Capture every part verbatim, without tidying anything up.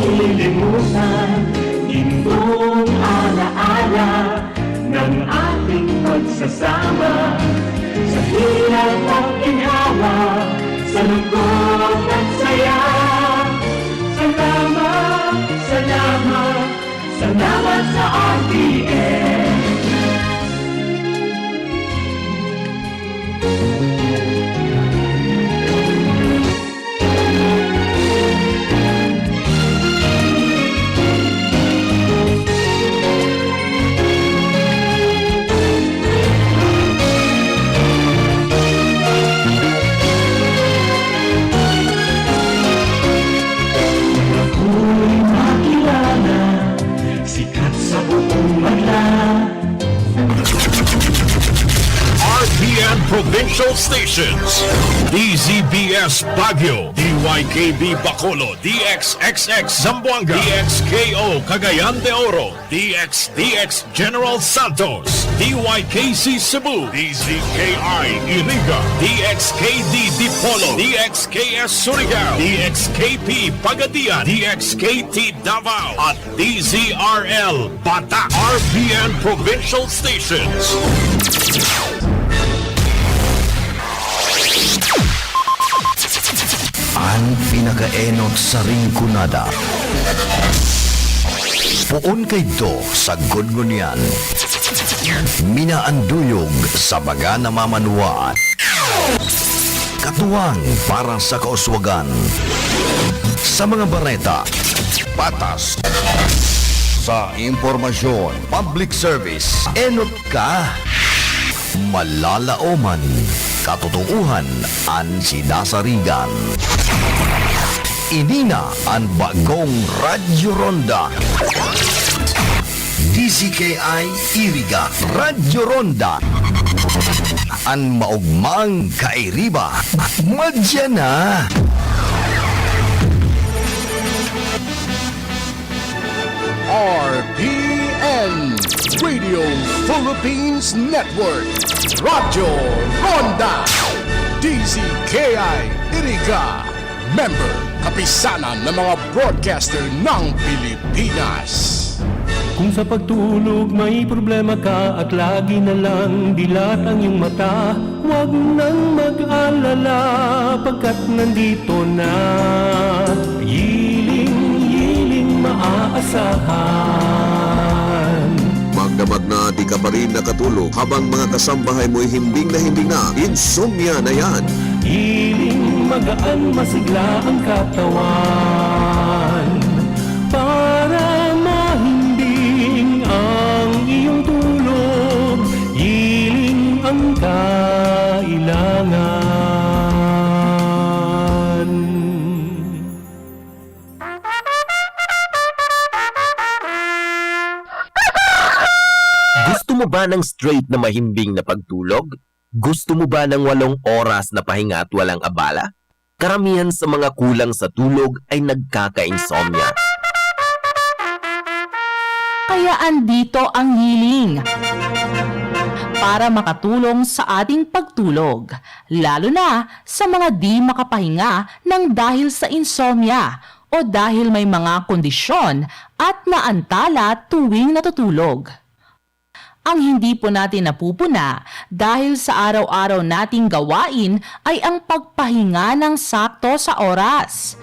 Lilimutan, gintong alaala ng ating pagsasama. Sa hirap at ginhawa, sa lungkot at saya. Salamat, salamat, salamat sa R T N. Ako'y makilala, sikat sa buong bansa. R T N Provincial Stations, D Z B S Baguio, D Y K B Bacolod, D X X X Zamboanga, D X K O Cagayan de Oro, D X D X General Santos, D Y K C Cebu, D Z K I Iriga, D X K D Dipolog, D X K S Surigao, D X K P Pagadian, D X K T Davao, at D Z R L Batak, R T N Provincial Stations. An pinakaenot sa Rinconada. Poon kaidto sagkod ngunyan. Minaanduyog sa baga na mamanwaan. Katuwang para sa kauswagan. Sa mga bareta, patas. Sa impormasyon, public service, enot ka. Malalaoman, katotoohan an sinasarigan. Ini na an bagong Radyo Ronda. D Z K I Iriga, Radyo Ronda. An maogmang kairiba, madya na. R P N, Radio Philippines Network, Radyo Ronda, D Z K I Iriga, member, kapisanan ng mga broadcaster ng Pilipinas. Kung sa pagtulog may problema ka at lagi na lang dilat ang iyong mata, huwag nang mag-alala, pagkat nandito na, Yiling, Yiling maaasahan. Magdamag na di ka pa rin nakatulog habang mga kasambahay mo'y himbing na himbing na, insomnia na yan. Yiling, magaan, masigla ang katawan. Para mahimbing ang iyong tulog, Yiling ang kailangan. Gusto mo ba ng straight na mahimbing na pagtulog? Gusto mo ba ng walong oras na pahinga at walang abala? Karamihan sa mga kulang sa tulog ay nagkaka-insomnia. Kaya andito ang Yiling para makatulong sa ating pagtulog, lalo na sa mga di makapahinga ng dahil sa insomnia o dahil may mga kondisyon at naantala tuwing natutulog. Ang hindi po natin napupuna dahil sa araw-araw nating gawain ay ang pagpahinga ng sakto sa oras.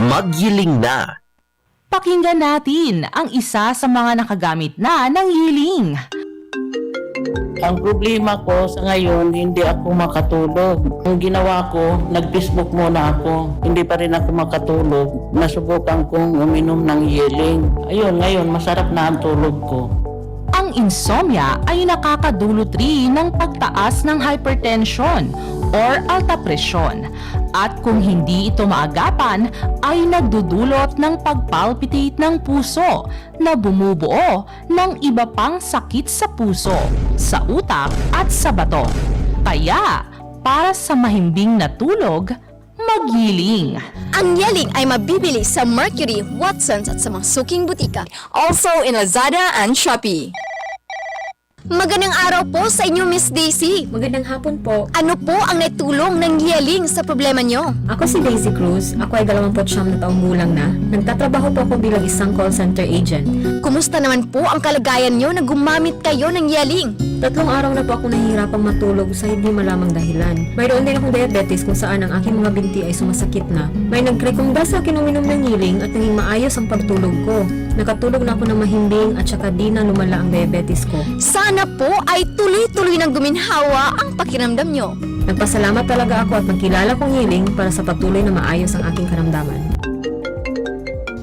Magyiling na. Pakinggan natin ang isa sa mga nakagamit na ng Yiling. Ang problema ko sa ngayon, hindi ako makatulog. Ang ginawa ko, nag-Facebook muna ako. Hindi pa rin ako makatulog. Nasubukan kong uminom ng Yiling. Ayun, ngayon, masarap na ang tulog ko. Ang insomnia ay nakakadulot rin ng pagtaas ng hypertension or alta presyon. At kung hindi ito maagapan, ay nagdudulot ng pagpalpitate ng puso na bumubuo ng iba pang sakit sa puso, sa utak at sa bato. Kaya, para sa mahimbing na tulog, magyiling. Ang Yiling ay mabibili sa Mercury, Watsons at sa mga suking butika. Also in Lazada and Shopee. Magandang araw po sa inyo, Miss Daisy. Magandang hapon po. Ano po ang naitulong ng Yeling sa problema nyo? Ako si Daisy Cruz. Ako ay dalawampu't siyam na taong gulang na. Nagtatrabaho po ako bilang isang call center agent. Kumusta naman po ang kalagayan nyo na gumamit kayo ng Yeling? Tatlong araw na po ako nahihirapang matulog sa hindi malamang dahilan. Mayroon din akong diabetes kung saan ang aking mga binti ay sumasakit na. May nagrekomenda sa akin uminom ng Yeling at naging maayos ang pagtulog ko. Nakatulog na ako ng mahimbing at saka di na lumala ang diabetes ko. Sana po ay tuloy-tuloy nang guminhawa ang pakiramdam nyo. Nagpasalamat talaga ako at nagkilala kong Yeling para sa patuloy na maayos ang aking karamdaman.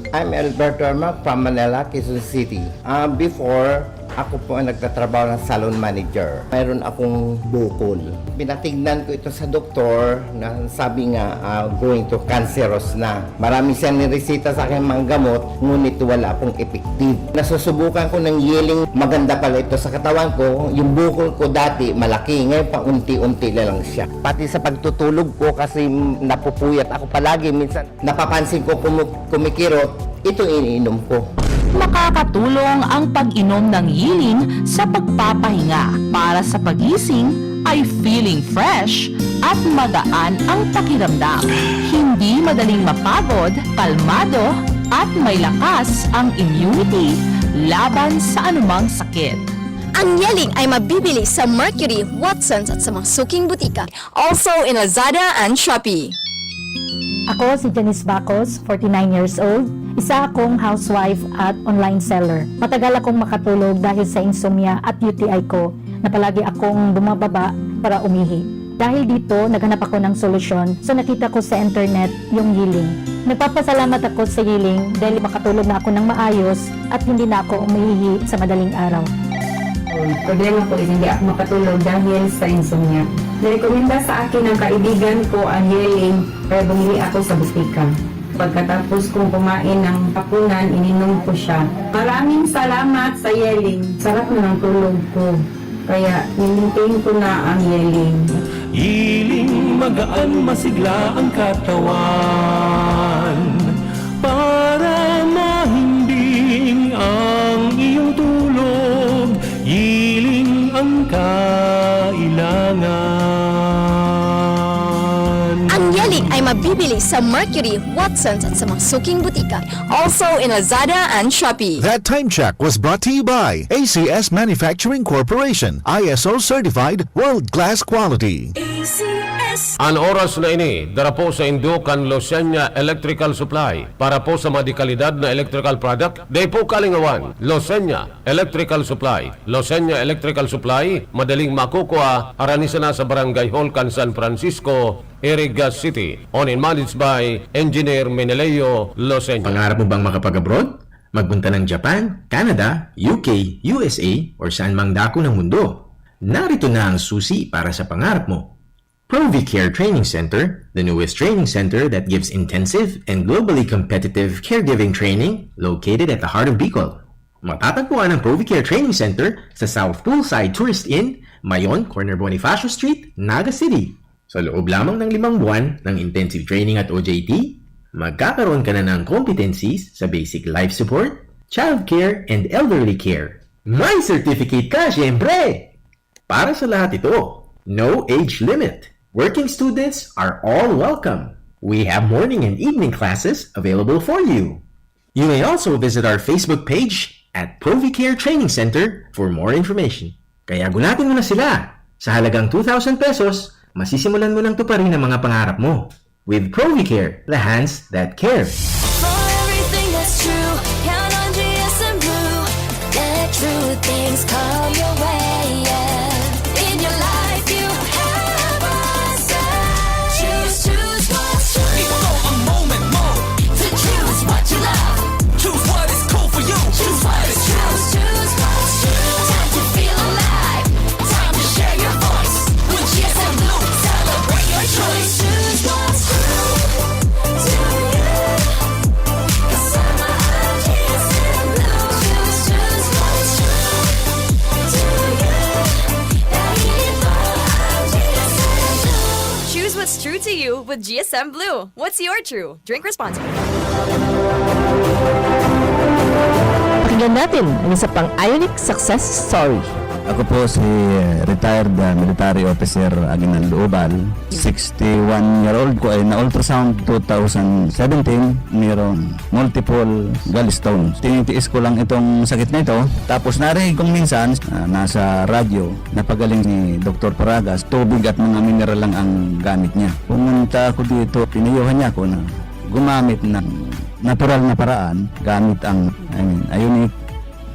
I'm Alberto Armac from Manila, Quezon City. Ah, before, ako po ang nagtatrabaho ng salon manager. Mayroon akong bukol. Pinatignan ko ito sa doktor na sabi nga, ah, going to cancerous na. Marami siyang nireseta sa akin mga gamot, ngunit wala pong effective. Nasusubukan ko ng Yeling, maganda pala ito sa katawan ko. Yung bukol ko dati, malaki. Ngayon, paunti-unti na lang siya. Pati sa pagtutulog ko, kasi napupuyat ako palagi. Minsan, napapansin ko kumu- kumikirot, ito iniinom ko. Makakatulong ang pag-inom ng Yeling sa pagpapahinga. Para sa pagising ay feeling fresh at magaan ang pakiramdam. Hindi madaling mapagod, kalmado, at may lakas ang immunity laban sa anumang sakit. Ang Yeling ay mabibili sa Mercury, Watsons at sa mga suking butika. Also in Lazada and Shopee. Ako si Janice Bacos, forty-nine years old. Isa akong housewife at online seller. Matagal akong makatulog dahil sa insomnia at U T I ko na palagi akong bumababa para umihi. Dahil dito, naghanap ako ng solusyon, so nakita ko sa internet yung Yeling. Nagpapasalamat ako sa Yeling dahil makatulog na ako ng maayos at hindi na ako umiihi sa madaling araw. Ang problema ko is hindi ako makatulog dahil sa insomnia. Nirekomenda sa akin ng kaibigan ko ang Yeling, kaya bumili ako sa butika. Pagkatapos kong kumain ng hapunan, ininom ko siya. Maraming salamat sa Yeling. Sarap na ng tulog ko. Kaya, nimintain ko na ang Yeling. Hiling magaan, masigla ang katawan. Para mahimbing ang iyong tulog, Yeling ang kailangan. Ang Yeling ay mabibili sa Mercury, Watsons at sa mga suking butika. Also in Lazada and Shopee. That time check was brought to you by A C S Manufacturing Corporation, I S O certified, world class quality. An oras na ini, dara po sa indo kan Losenya Electrical Supply. Para po sa madikalidad na electrical product, dai po kalingawan. Losenya Electrical Supply. Losenya Electrical Supply, madaling makukuha, harani sana sa Barangay Hall kan San Francisco, Iriga City. Owned and managed by Engineer Meneleo Losenya. Pangarap mo bang makapag-abroad? Magpunta ng Japan, Canada, U K, U S A, or saan mang dako ng mundo? Narito na ang susi para sa pangarap mo. Provicare Training Center, the newest training center that gives intensive and globally competitive caregiving training, located at the heart of Bicol. Matatagpuan ang Provicare Training Center sa South Poolside Tourist Inn, Mayon, corner Bonifacio Street, Naga City. Sa loob lamang ng limang buwan ng intensive training at O J T, magkakaroon ka na ng competencies sa basic life support, child care, and elderly care. May certificate ka, syempre! Para sa lahat ito, no age limit. Working students are all welcome. We have morning and evening classes available for you. You may also visit our Facebook page at Provicare Training Center for more information. Kaya gunatin mo na sila! Sa halagang two thousand pesos, masisimulan mo nang tuparin ang mga pangarap mo. With Provicare, the hands that care. For everything that's true, count on G S M Blue. Let true things come your way, yeah. In your life, you have a say. Choose, choose what's true. Before a moment more. To choose what you love. Choose what is cool for you. Choose what is true. Choose what's true. Time to feel alive. Time to share your voice. With G S M Blue, celebrate your choice. Choose what's true to you. Kasama ang G S M Blue. Choose, choose what's true to you. Dahil ito ang G S M Blue. Choose what's true to you with G S M Blue. What's your true? Drink responsibly. Pakinggan natin ang isa pang Ionic success story. Ako po si retired, ah, military officer Aguinaldo Ubal, sixty-one year old ko ay na-ultrasound two thousand seventeen, mayroong multiple gallstones. Tinitiis ko lang itong sakit na ito. Tapos narinig kong minsan, ah, nasa radyo, napagaling ni Doktor Paragas, tubig at mga mineral lang ang gamit niya. Pumunta ako dito, pinayuhan niya ako na gumamit ng natural na paraan gamit ang, I mean, ionic.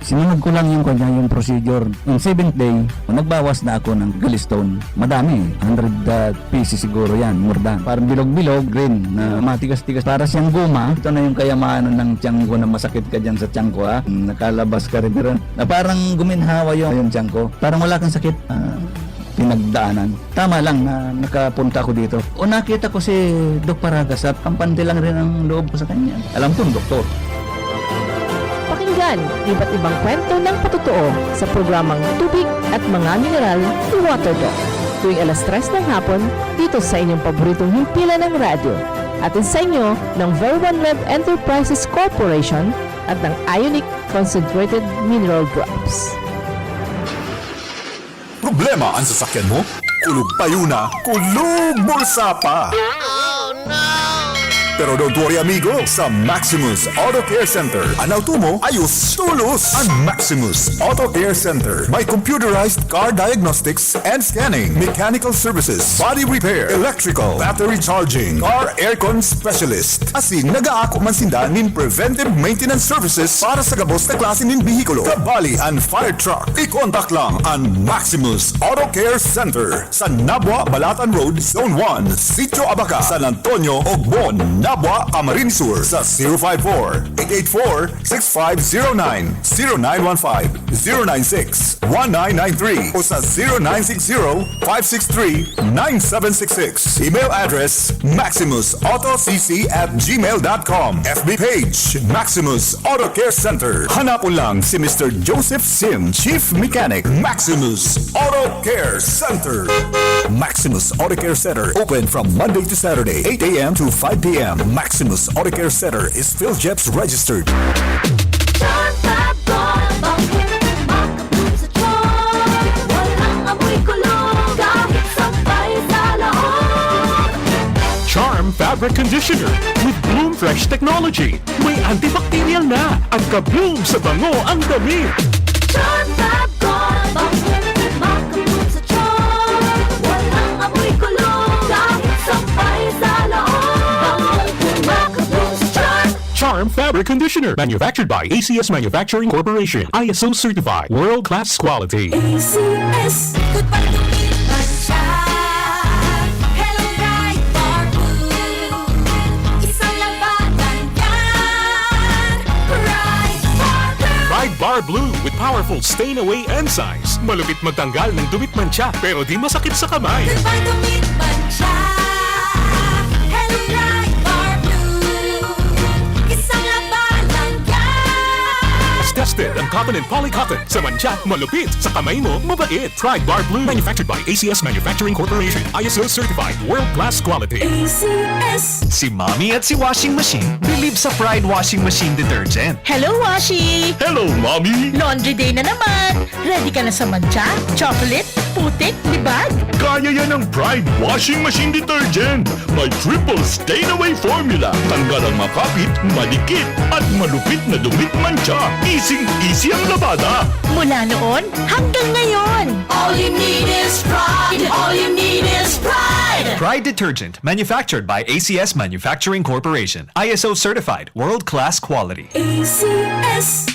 Sinunod ko lang yung kanya, yung procedure. In seventh day, nagbawas na ako ng gallstone. Madami, hundred, ah, pieces siguro yan, more than. Parang bilog-bilog, green, na matigas-tigas. Para siyang guma. Ito na yung kayamanan ng tiyan ko na masakit ka dyan sa tiyan ko, ha? Nakalabas ka rin, pero na parang guminhawa yung, yung tiyan ko. Parang wala kang sakit. Ah, pinagdaanan. Tama lang na nakapunta ako dito. O nakita ko si Doc Paragas at kampante lang rin ang loob ko sa kanya. Alam kong doktor. Pakinggan iba't ibang kwento ng patotoo sa programang Tubig at Mga Mineral ni Water Doc. Tuwing alas tres ng hapon, dito sa inyong paboritong himpilan ng radyo. Hatid sa inyo ng Ver One Rev Enterprises Corporation at ng Ionic Concentrated Mineral Drops. Problema an sasakyan mo? Kulog payo na, kulog bulsa pa! Pero don't worry amigo, sa Maximus Auto Care Center, an auto mo ayos tulos! An Maximus Auto Care Center may computerized car diagnostics and scanning, mechanical services, body repair, electrical, battery charging, car aircon specialist. Asin nagaako man sinda nin preventive maintenance services para sa gabos na klase nin behikulo, kabali an fire truck. I-contact lang an Maximus Auto Care Center sa Nabua, Balatan Road, Zone one, Sitio Abaca, San Antonio, Ogbon, Nabua, Camarines Sur sa zero five four, eight eight four, six five zero nine, zero nine one five, zero nine six, one nine nine three o sa zero nine six zero, five six three, nine seven six six. Email address, maximus auto c c at gmail dot com. F B page, Maximus Auto Care Center. Hanapon lang si Mister Joseph Sim, Chief Mechanic, Maximus Auto Care Center. Maximus Auto Care Center, open from Monday to Saturday, eight a.m. to five p.m. Maximus Auto Care Center is PhilGEPS registered. Charm Fabric Conditioner with Bloom Fresh Technology. May antibacterial na at ka-bloom sa bango ang damit. Charm Fab Gold, bango na kumakabog sa charm. Walang amoy kulog, kahit sampay sa loob. Bangong kumakabog sa charm. Charm Fabric Conditioner, manufactured by A C S Manufacturing Corporation, I S O certified, world class quality. A C S. Goodbye to me, Hello, Bright Bar Blue. Isang labanan yan. Bright Bar Blue. Bright Bar Blue with powerful stain away enzymes. Malupit magtanggal ng dumi't mantsa, pero di masakit sa kamay. Goodbye to me, mantsa. Hello, Bright Bar Blue. Isang labanan yan. Tested ang cotton and poly cotton. Sa mantsa, malupit. Sa kamay mo, mabait. Pride Bar Blue. Manufactured by A C S Manufacturing Corporation. I S O certified. World class quality. A C S. Si Mommy at si Washing Machine believe sa Pride Washing Machine Detergent. Hello, Washi! Hello, Mommy! Laundry day na naman! Ready ka na sa mantsa, chocolate, putik, libag? Kaya yan ng Pride Washing Machine Detergent. May triple stain away formula. Tanggal ang makapit, madikit, at malupit na dumi't mantsa. Easy-easy ang labada. Mula noon hanggang ngayon. All you need is pride. All you need is pride. Pride detergent, manufactured by A C S Manufacturing Corporation. I S O certified, world-class quality. A C S.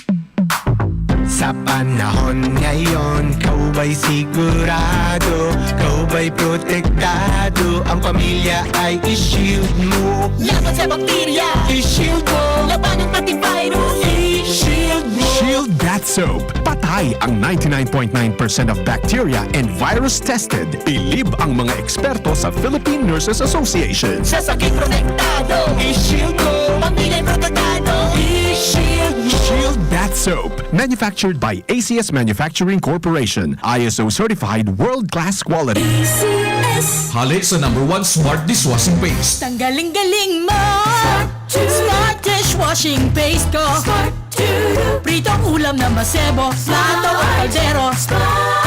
Sa panahon ngayon, ikaw ba'y sigurado? Ikaw ba'y protektado? Ang pamilya ay i-shield mo. Laban sa bakterya, i-shield mo. Laban ng antivirus, i-shield mo. Shield Bath Soap. Patay ang ninety-nine point nine percent of bacteria and virus tested. Bilib ang mga eksperto sa Philippine Nurses Association. Sa sakit protektado, i-shield mo. Pamilya protektado, i-shield mo. Shield Bath Soap. Manufactured by A C S Manufacturing Corporation. I S O certified world-class quality. A C S. Hale sa number one smart dishwashing paste. Tanggaling galing mo! Smart dishwashing paste ko. Smart Pritong ulam na masebo, plato o kaldero.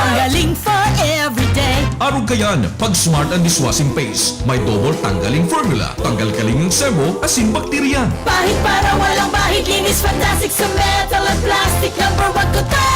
Tanggaling for everyday. Arog kayan, pag Smart ang dishwashing paste. May double tanggaling formula. Tanggal kaling ng sebo, asin bakterya. Pahid para walang bahid, linis fantastic sa metal at plastic. Number one ko to.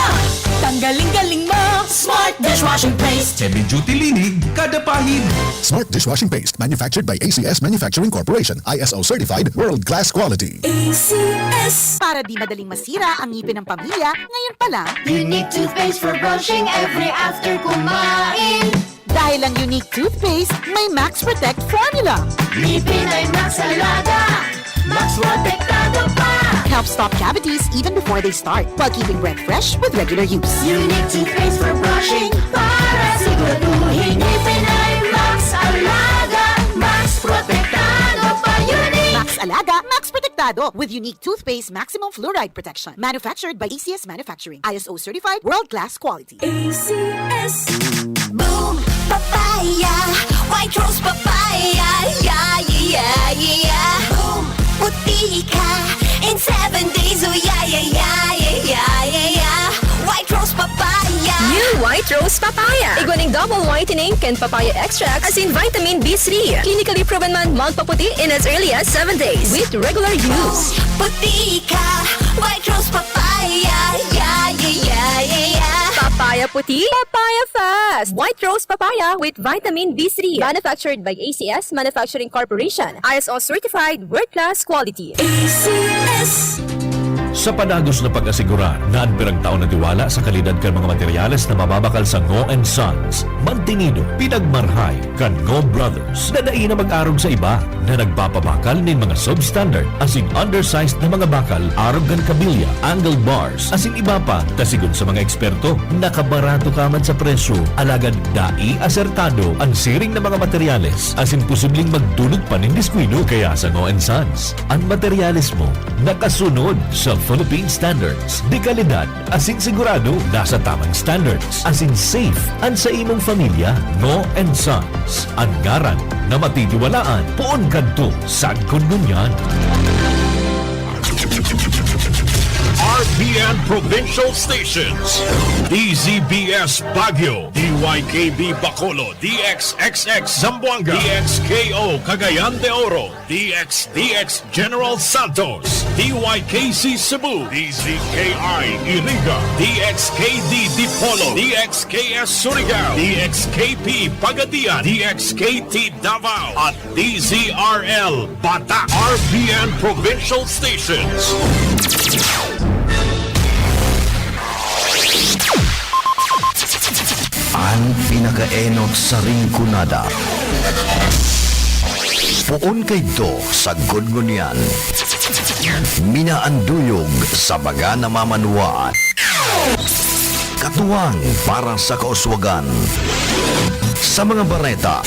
Tanggaling galing mo. Smart dishwashing paste. Heavy duty linig, kada pahid. Smart dishwashing paste, manufactured by A C S Manufacturing Corporation, I S O certified, world class quality. A C S. Para di madaling masira ang ngipin ng pamilya, ngayon pa lang. Unique toothpaste for brushing every after kumain. Dahil ang Unique toothpaste may Max Protect formula. Ngipin ay Max Alaga, Max Protektado pa. Help stop cavities even before they start, while keeping breath fresh with regular use. Unique toothpaste for brushing para siguraduhin ngipin ay Max Alaga, Max Protektado pa. Unique. Max Alaga, Max Protektado with Unique toothpaste maximum fluoride protection. Manufactured by A C S Manufacturing. I S O certified, world-class quality. A C S. Boom! Papaya! White Rose Papaya! Yeah, yeah, yeah, yeah! Boom! Puti ka in seven days! Oh, yeah, yeah, yeah, yeah, yeah, yeah, yeah! White Rose Papaya! New White Rose Papaya. Igwa nin double whitening kan papaya extract asin vitamin B three. Clinically proven man magpaputi in as early as seven days with regular use. Puti ka, White Rose Papaya, yeah, yeah, yeah, yeah, yeah. Papaya puti, papaya fast. White Rose Papaya with vitamin B three. Manufactured by A C S Manufacturing Corporation. I S O certified, world class quality. A C S. Sa padagos na pag-asigurar na an pirang taon na tiwala sa kalidad kan mga materyales na mababakal sa Ngo and Sons, mantinido, pinagmarhay kan Ngo Brothers na dai na mag-arog sa iba na nagpapabakal nin mga substandard asin undersized na mga bakal arog kan kabilya, angle bars, asin iba pa, ta sigon sa mga eksperto, nakabarato ka man sa presyo, alagad dai asertado an siring na mga materyales asin posibleng magdulot pa nin diskuido. Kaya sa Ngo and Sons, an materyales mo nakasunod sa Philippine standards, de kalidad asin sigurado nasa tamang standards, asin safe an sa imong pamilya. Ngo and Sons, an ngaran na matitiwalaan, poon kadto sagkod ngunyan. R P N Provincial Stations, D Z B S Baguio, D Y K B Bacolod, D X X X Zamboanga, D X K O Cagayan de Oro, D X D X General Santos, D Y K C Cebu, D Z K I Iriga, D X K D Dipolog, D X K S Surigao, D X K P Pagadian, D X K T Davao, at D Z R L Bata. R P N Provincial Stations. An pinakaenot sa Rinconada. Poon kaidto sagkod ngunyan. Minaanduyog sa mga namamanwaan. Katuwang para sa kauswagan. Sa mga bareta,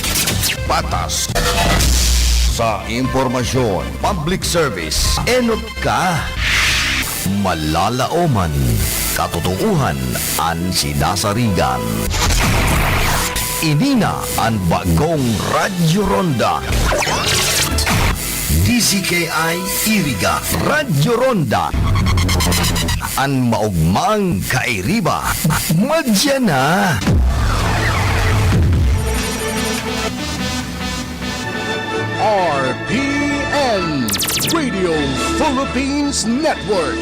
patas. Sa impormasyon, public service, enot ka. Malalaoman, katotoohan an sinasarigan. Ini na an bagong Radyo Ronda. D Z K I Iriga, Radyo Ronda. An maogmang kairiba, madya na. R P N, Radio Philippines Network,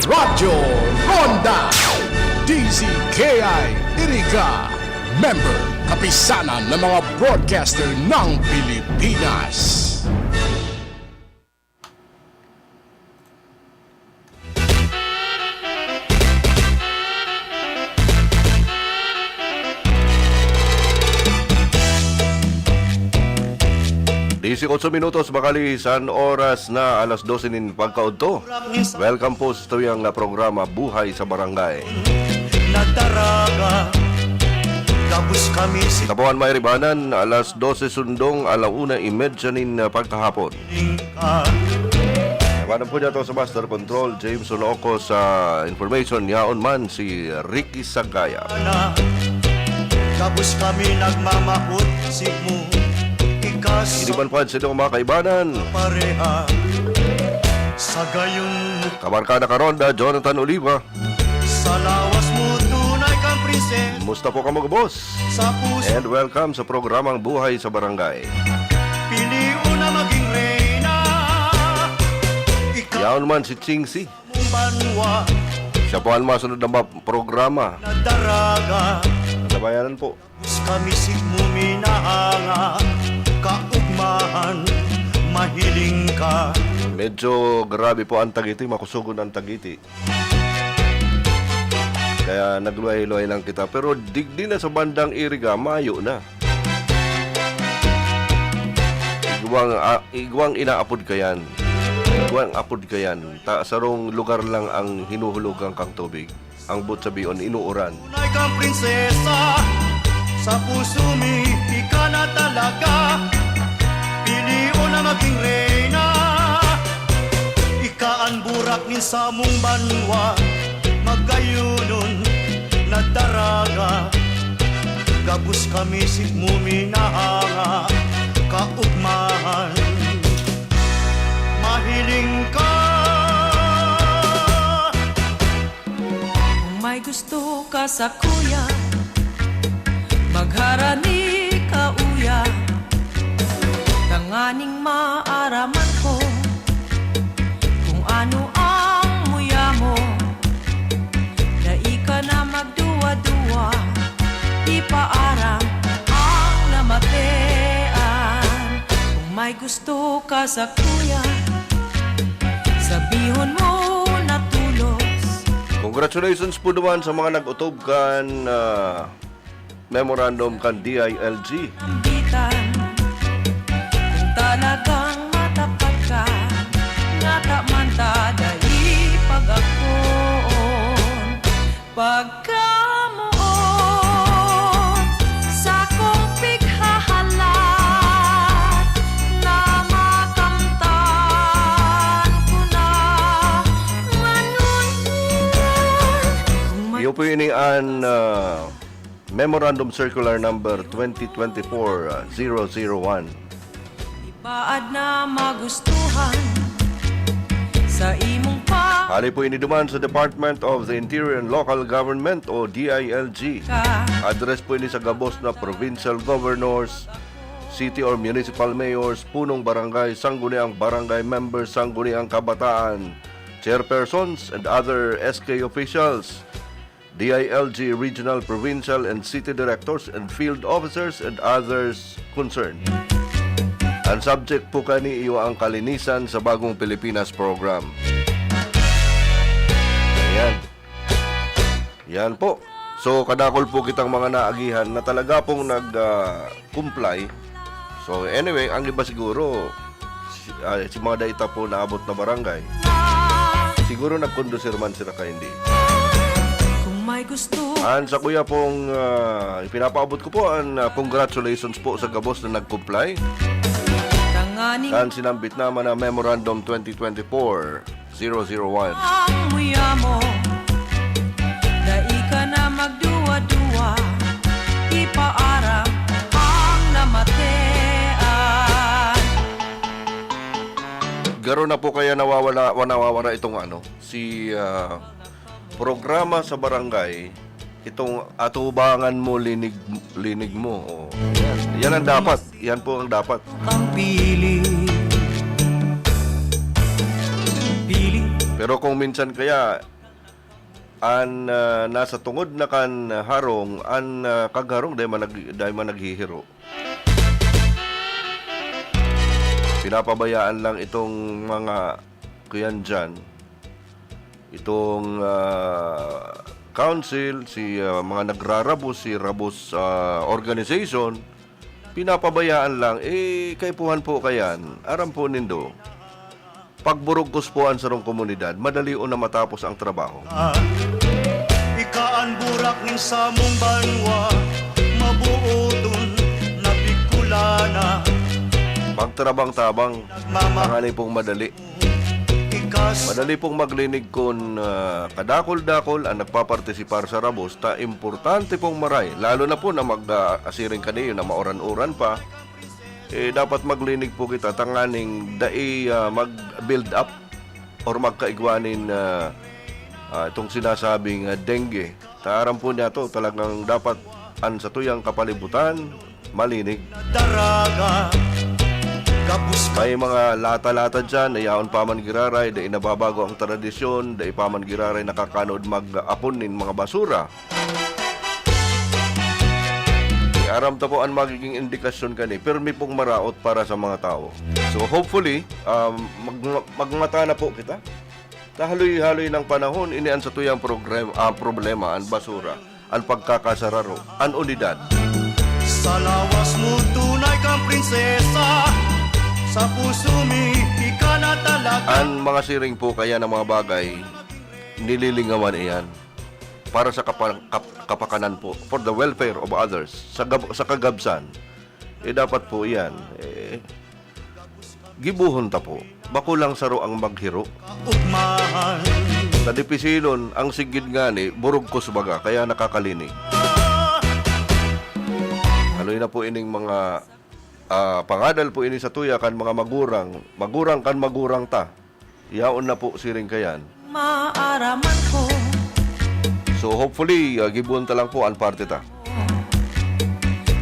Radyo Ronda, D Z K I Iriga, member, Kapisanan ng mga Broadcaster ng Pilipinas. Dieciocho minutos, bakali san oras na alas doce nin pagkaudto. Welcome po sa tuyang programa, Buhay sa Barangay. Nagdaraga, gabos kami si Tapuan, may ribanan, alas doce sundong, alauna y media nin pagkahapon. Labanan po niya to sa Master Control, James Oloco, sa information. Yaon man si Ricky Sagaya. Gabos kami nagmamahot, si mo, ikas Iniban po yan sa inyong mga kaibanan. Pareha, sa gayon mo. Kabarkada Karonda, Jonathan Oliva. Sa lawas mo, tunay kang prinsipyo. Musta po kamo, gabos? Sa puso. And welcome sa programang Buhay sa Barangay. Pilion na maging reyna. Ikaw. Yaon man si Ching Si. Mong banwa. Siya po ang masunod na ma-, programa. Na daraga. Tabayanan po. Kami sigmo minahanga, kaugmahan, mahiling ka. Medyo grabe po ang tagiti, makusugon ang tagiti. Kaya nagluhay-luhay lang kita. Pero digdi na sa bandang Iriga, mayo na. Igwang, ah, igwang inaapod ka yan. Igwang apod ka yan. Ta, sarong lugar lang ang hinuhulugan kang tubig. Ang boot sabihon, inuuran. Tunay kang prinsesa, sa puso mi, ika na talaga. Pilion na maging reyna. Ika an burak nin samong banwa, magkayunon na daraga. Gabos kami sigmo minahanga, kaugmahan, mahiling ka. Kung may gusto ka sa kuya, magharani ka uya, tanganing maaraman ko kung ano ang muya mo. Dai ka na magduwa-duwa, ipaaram ang namatean. Kung may gusto ka sa kuya, sabihon mo na tulos. Congratulations po naman sa mga nag-utob kan, ah, memorandum kan D I L G. Bitan, kung talagang matapat ka, ngata man ta dai pag-akoon. Pagkamoot sakong pighahalat na makamtan ko na manunod. Kung may Iyo po ini an, ah, Memorandum Circular Number twenty twenty-four zero zero one. Baad na magustuhan sa imong pa- Hali po ini duman sa Department of the Interior and Local Government o D I L G. Ka. Address po ini sa gabos na provincial governors, city or municipal mayors, punong barangay, sangguniang barangay members, sangguniang kabataan, chairpersons, and other S K officials. D I L G regional, provincial, and city directors and field officers and others concerned. Ang subject po kani iyo ang kalinisan sa Bagong Pilipinas program. Ayan. Yan po. So, kadakol po kitang mga naagihan na talaga pong nag, ah, comply. So, anyway, ang iba siguro, si, ah, si mga dai ta po naabot na barangay, siguro nagkondusir man sila ka hindi. Kung may gusto. An sa kuya pong, ah, ipinapaabot ko po, an, ah, congratulations po sa gabos na nag-comply. Tanganing kan sinambit naman na Memorandum twenty twenty-four zero zero one. Ang muya mo, dai ka na magduwa-duwa, ipaaram ang namatean. Garo na po kaya nawawala, wa-, nawawala itong ano, si, ah, programa sa barangay, itong atubangan mo, linig, linig mo. Oh, yan. Yan ang dapat. Yan po ang dapat. Ang pili. Pili. Pero kung minsan kaya, an, ah, nasa tungod na kan harong, an, ah, kagharong dai man nag-, dai man naghihiro. Pinapabayaan lang itong mga kuyan diyan, itong, ah, council, si, ah, mga nagrarabos, si Rabos, ah, Organization, pinapabayaan lang. Eh, kaipuhan po kayan, aram po nindo, pagburugkos po an sarong komunidad, madali o na matapos ang trabaho. Ika an burak nin samong banwa, mabuoton na Bicolana. Pagtrabang-tabang, Nagmama- tanganing pong madali. Ikas- Madali pong maglinig kun, ah, kadakol-dakol ang nagpapartisipar sa rabos, ta importante pong maray, lalo na po na mag, ah, asiring kaniyo na mauran-uran pa, eh, dapat maglinig po kita tanganing dai, ah, mag-build up or magkaigwa nin, ah, ah, itong sinasabing, ah, dengue. Sa aram po niya to, talagang dapat an satuyang kapalibutan malinig. Daraga, gabos ka. May mga lata-lata dyan na yaon pa man giraray, dai nababago ang tradisyon, dai pa man giraray nakakanood mag-apon nin mga basura. Aram ta po an magiging indikasyon kani, pirmi pong maraot para sa mga tawo. So hopefully, um, mag-, magmata na po kita. Sa haloy-haloy ng panahon, ini an satuyang programa, ah, problema, an basura, an pagkakasararo, an unidad. Sa lawas mo, tunay kang prinsesa. Sa puso mi, ika na talaga. An mga siring po kaya ng mga bagay, nililingawan iyan para sa kapa-, kap-, kapakanan po, for the welfare of others, sa gab-, sa kagabsan. Eh, dapat po iyan, eh, gibohon ta po. Bako lang saro ang maghiro. Ugmahan. Sa dipisilon, ang sigid ngani, burugkos baga, kaya nakakalinig. Haloy na po ining mga, ah, pangadal po ini sa tuya kan mga magurang, magurang kan magurang ta. Yaon na po siring kayan. Maaraman ko. So hopefully, ah, gibohon ta lang po an parte ta.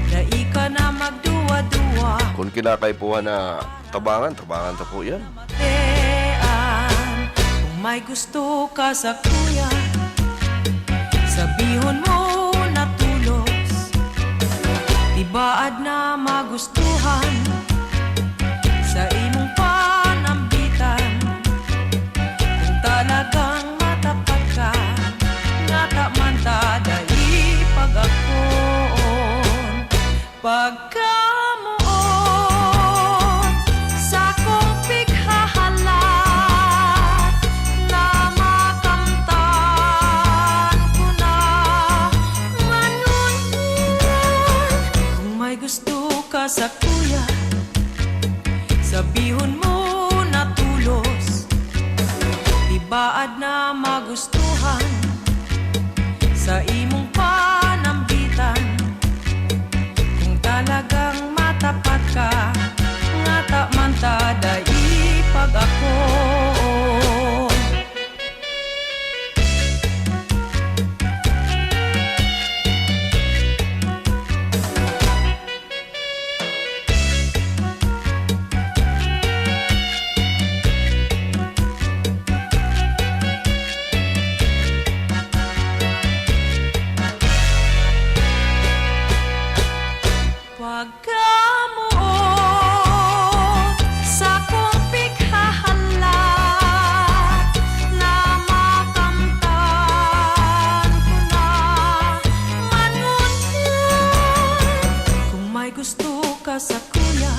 Dai ka na magduwa-duwa. Kun kinakaipuhan na tabangan, tabangan ta po yan. Matean, kung may gusto ka sa kuya, sabihon mo na tulos. Tibaad na magustuhan sa imong panambitan. Kung talagang matapat ka, ngata man ta dai pag-akoon. Pagkamoot sakong pighahalat na makamtan ko na ngunyan. Kung may gusto ka sa kuya, sabihon mo na tulos. Tibaad na magustuhan sa imong panambitan. Kung talagang matapat ka, ngata man ta dai pag-akoon. Pagkamoot sakong pighahalat na makamtan ko na man ngunyan. Kung may gusto ka sa kuya,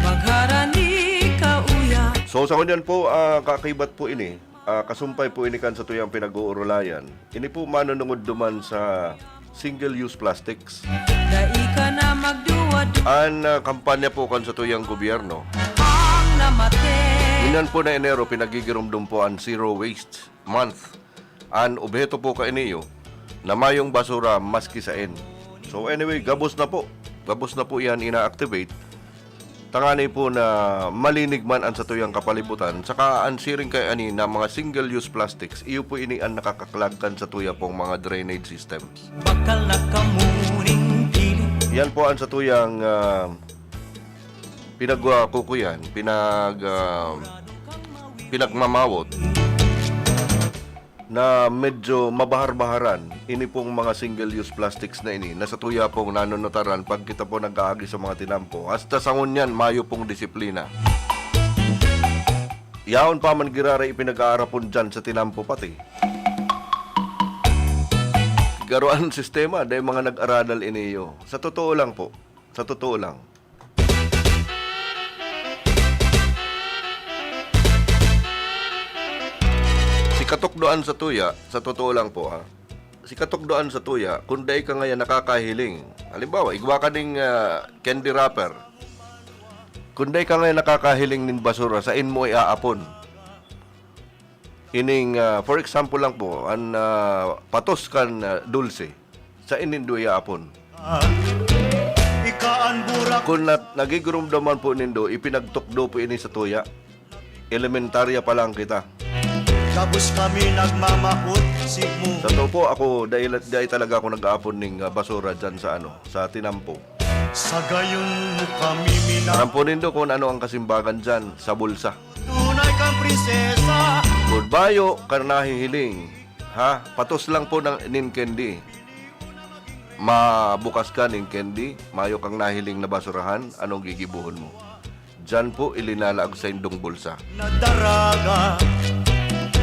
magharani ka uya. So, sa ngunyan po, ah, kakibat po ini, ah, kasumpay po ini kan satuyang pinag-uurulayan. Ini po manunungod duman sa single-use plastics. Dai ka na magduwa-duwa. An, ah, kampanya po kan satuyang gobyerno. Ang namate. Ngunyan po na Enero, pinagigiromdom po an Zero Waste Month. An obheto po kaini iyo na mayong basura maski saen. So anyway, gabos na po. Gabos na po iyan ina-activate. Tangani po na malinig man an satuyang kapalibutan, saka an siring kay ani na mga single-use plastics, iyo po ini an nakakaklag kan satuya pong mga drainage systems. Bakal na kamuning dili. Yan po ang satuyang, ah, pinagkukuyan, pinag, ah, pinagmamawot na medyo mabahar-baharan ini pong mga single-use plastics na ini na satuya pong nanunutaran pag kita po nag-aagi sa mga tinampo. Hasta sa ngunyan, mayo pong disiplina. Yaon pa man giraray ipinag-aarapon dyan sa tinampo pati. Garo an sistema, dahil mga nag-aradal iniyo. Sa totoo lang po. Sa totoo lang. Si katukdoan sa tuya, sa totoo lang po, ha, si katukdoan sa tuya, kung dai ka ngayon nakakahiling, halimbawa, igwa ka ning, ah, candy wrapper, kung dai ka ngayon nakakahiling nin basura, sain mo iaapon? Ining, ah, for example lang po, an, ah, patos kan, ah, dulce, sain nindo iaapon? Ika an burak. Kun nat-, nagigurumdaman po nindo, ipinagtukdo po ini sa tuya. Elementarya pa lang kita. Gabos kami nagmamahot. Sa totoo po, ako, dai, dai talaga ako nag-aapon ning, ah, basura dyan sa, ano, sa tinampo. Sa gayon mo kami mina- Alam po nindo kung ano ang kasimbagan dyan, sa bulsa. Tunay kang prinsesa. Kun mayo kang nahihiling, ha? Patos lang po ng, nin candy. Mabukas ka nin candy, mayo kang nahiling na basurahan, anong gigibohon mo? Diyan po ilinalaag sa indong bulsa. Nadaraga.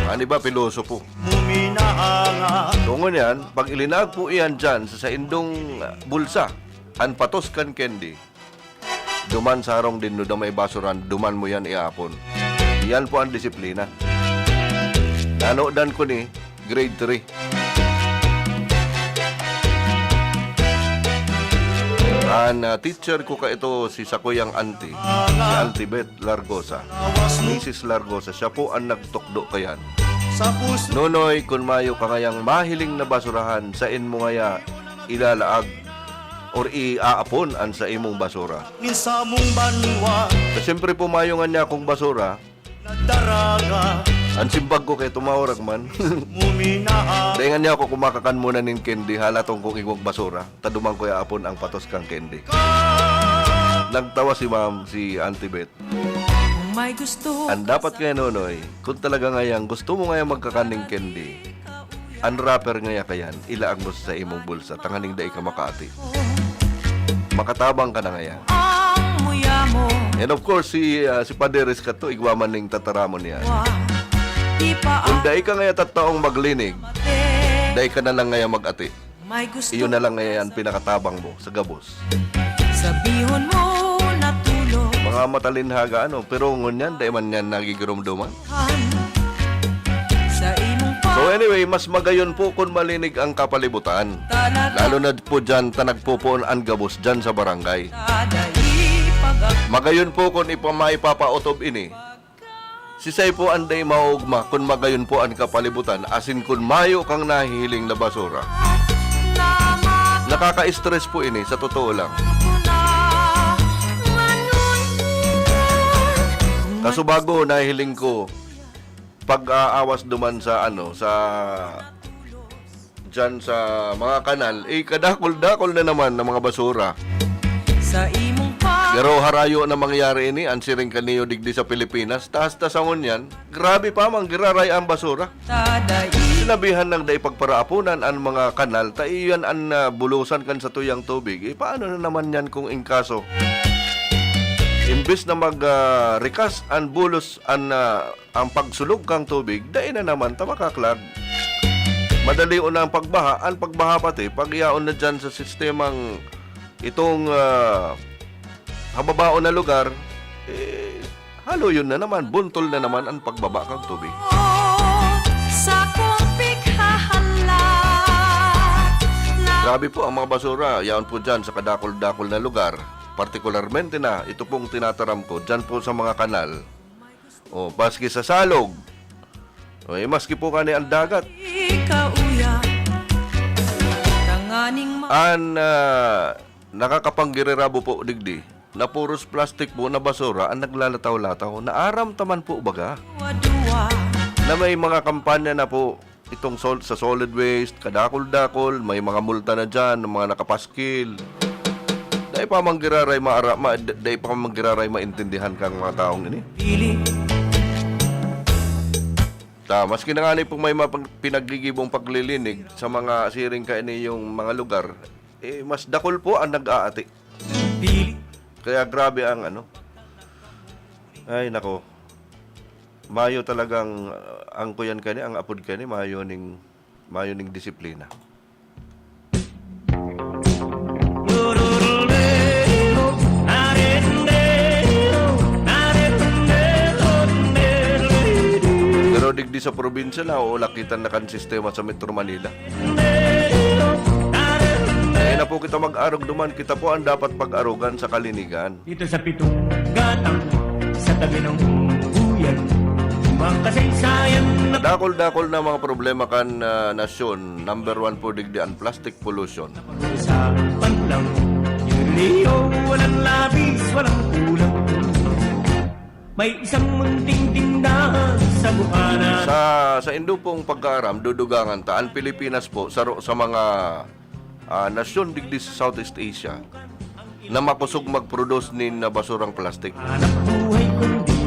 Ang iba, pilosopo. Muminahanga. So, ngunyan, pag ilinaag po iyan diyan sa saindong, ah, bulsa, an patos kan candy, duman sa harong din no na may basuran, duman mo yan iapon. Yan po ang disiplina. Nanodan ko ni grade three. An, ah, teacher ko ka ito, si sakuyang auntie, si Auntie Beth Largosa. Missus Largosa, siya po ang nagtukdo kayan. Sa puso. Nonoy, kun mayo ka ngayang mahiling na basurahan, sain mo ngaya ilalaag or iaapon an sa imong basura? Nin samong banwa. So, siyempre po, mayo nga niya akong basura. Nadaraga. An simbag ko kay tumawrag man. Muminaha. Dahil nga niya ako kumakakan muna nin candy, halatong kong igwag basura. Taduman ko yaapon ang patos kang candy. Nagtawa si ma'am, si Auntie Beth. Kung may gusto Ang ka dapat sa kaya, Nonoy, kung talaga ngayang gusto mo ngayang magkakan ning candy, ang wrapper ngaya kayan, ilaag mo sa imong bulsa, tanganing dai ka makaati. Makatabang ka na ngaya. Ang muya mo. And of course, si, ah, si Paderes kato, igwa man ning tataramon niya. Wa. Di pa Kung ang dai ka ngaya tattaong maglinig, mate. Dai ka na lang ngaya mag-ati. May gusto Iyo na lang ka ngaya an sa pinakatabang mo sa gabos. Sabihon mo na tulog. Mga matalinhaga, ano, pero ngunyan, dai man yan nagigiromdoman. Sa imong pa- So anyway, mas magayon po kun malinig ang kapalibutan. Talaga. Lalo na po dyan, ta nagpopoon an gabos dyan sa barangay. Tadai pag- Magayon po kun ipa-, maipapaotob ini. Sisay po an dai maugma kun magayon po an kapalibutan, asin kun mayo kang nahihiling na basura. Nakaka-stress po ini, sa totoo lang. Kaso bago, nahiling ko, pag-aawas duman sa, ano, sa, diyan sa mga kanal, eh, kadakol-dakol na naman ng mga basura. Sa imong pa- Pero harayo na mangyari ini, ang siring kaniyo digdi sa Pilipinas, taas ta sa ngunyan, grabe pa man, giraray ang basura. Tadai. Sinabihan nang dai pagparaaponan ang mga kanal, ta iyan ang, ah, bulusan kan satuyang tubig. Eh, paano na naman yan kung in kaso? Imbes na mag, ah, rikas ang bulos, ang, ah, ang pagsulog kang tubig, dai na naman ta makaklag. Madali una ang pagbaha, ang pagbaha pati, pag-iyaon na dyan sa sistemang itong, ah, hababaon na lugar, eh, haluyon na naman, buntol na naman ang pagbaba kang tubig. Sa kong pighahalat na Grabe po ang mga basura, yaon po dyan sa kadakol-dakol na lugar. Partikularmente na, ito pong tinataram ko, dyan po sa mga kanal. O, maski sa salog. O, eh, maski po kani ang dagat. Ikaw, uya, tanganing ma- An, ah, nakakapanggirirabo po digdi na puros plastik po na basura ang naglalataw-lataw. Naaram ta man po baga Duwa-duwa. na may mga kampanya na po itong sol-, sa solid waste, kadakol-dakol, may mga multa na dyan, ng mga nakapaskil. Dai pa man giraray maara-, ma-, d-, dai pa man giraray maintindihan kang mga taong ini. Pili. Ta, maski na nga ni pong may mapag-, pinaggigibong paglilinig sa mga siring kaini yung mga lugar, eh, mas dakol po ang nag-aati. Pili. Kaya grabe ang ano. Ay, nako. Mayo talagang, ah, ang kuyan kani, ang apod kani, mayo ning, mayo ning disiplina. Pero digdi sa probinsya na, o, lakitan na kan sistema sa Metro Manila. Dai na po kita mag-arog duman, kita po ang dapat pag-arogan sa kalinigan. Dito sa pitong gatang, sa tabi ng buyan, mga kasaysayan na Dakol-dakol na mga problema kan, ah, nasyon. Number one po digdi ang plastic pollution. Pag-uusapan lang, yun, Leo, walang labis, walang kulang. May isang munting tindahan sa Sa, sa indo pong pagkaaram, dudugangan ta, ang Pilipinas po, saro sa mga, ah, nasyon digdi sa Southeast Asia na makosog mag-produce nin, ah, basurang plastic.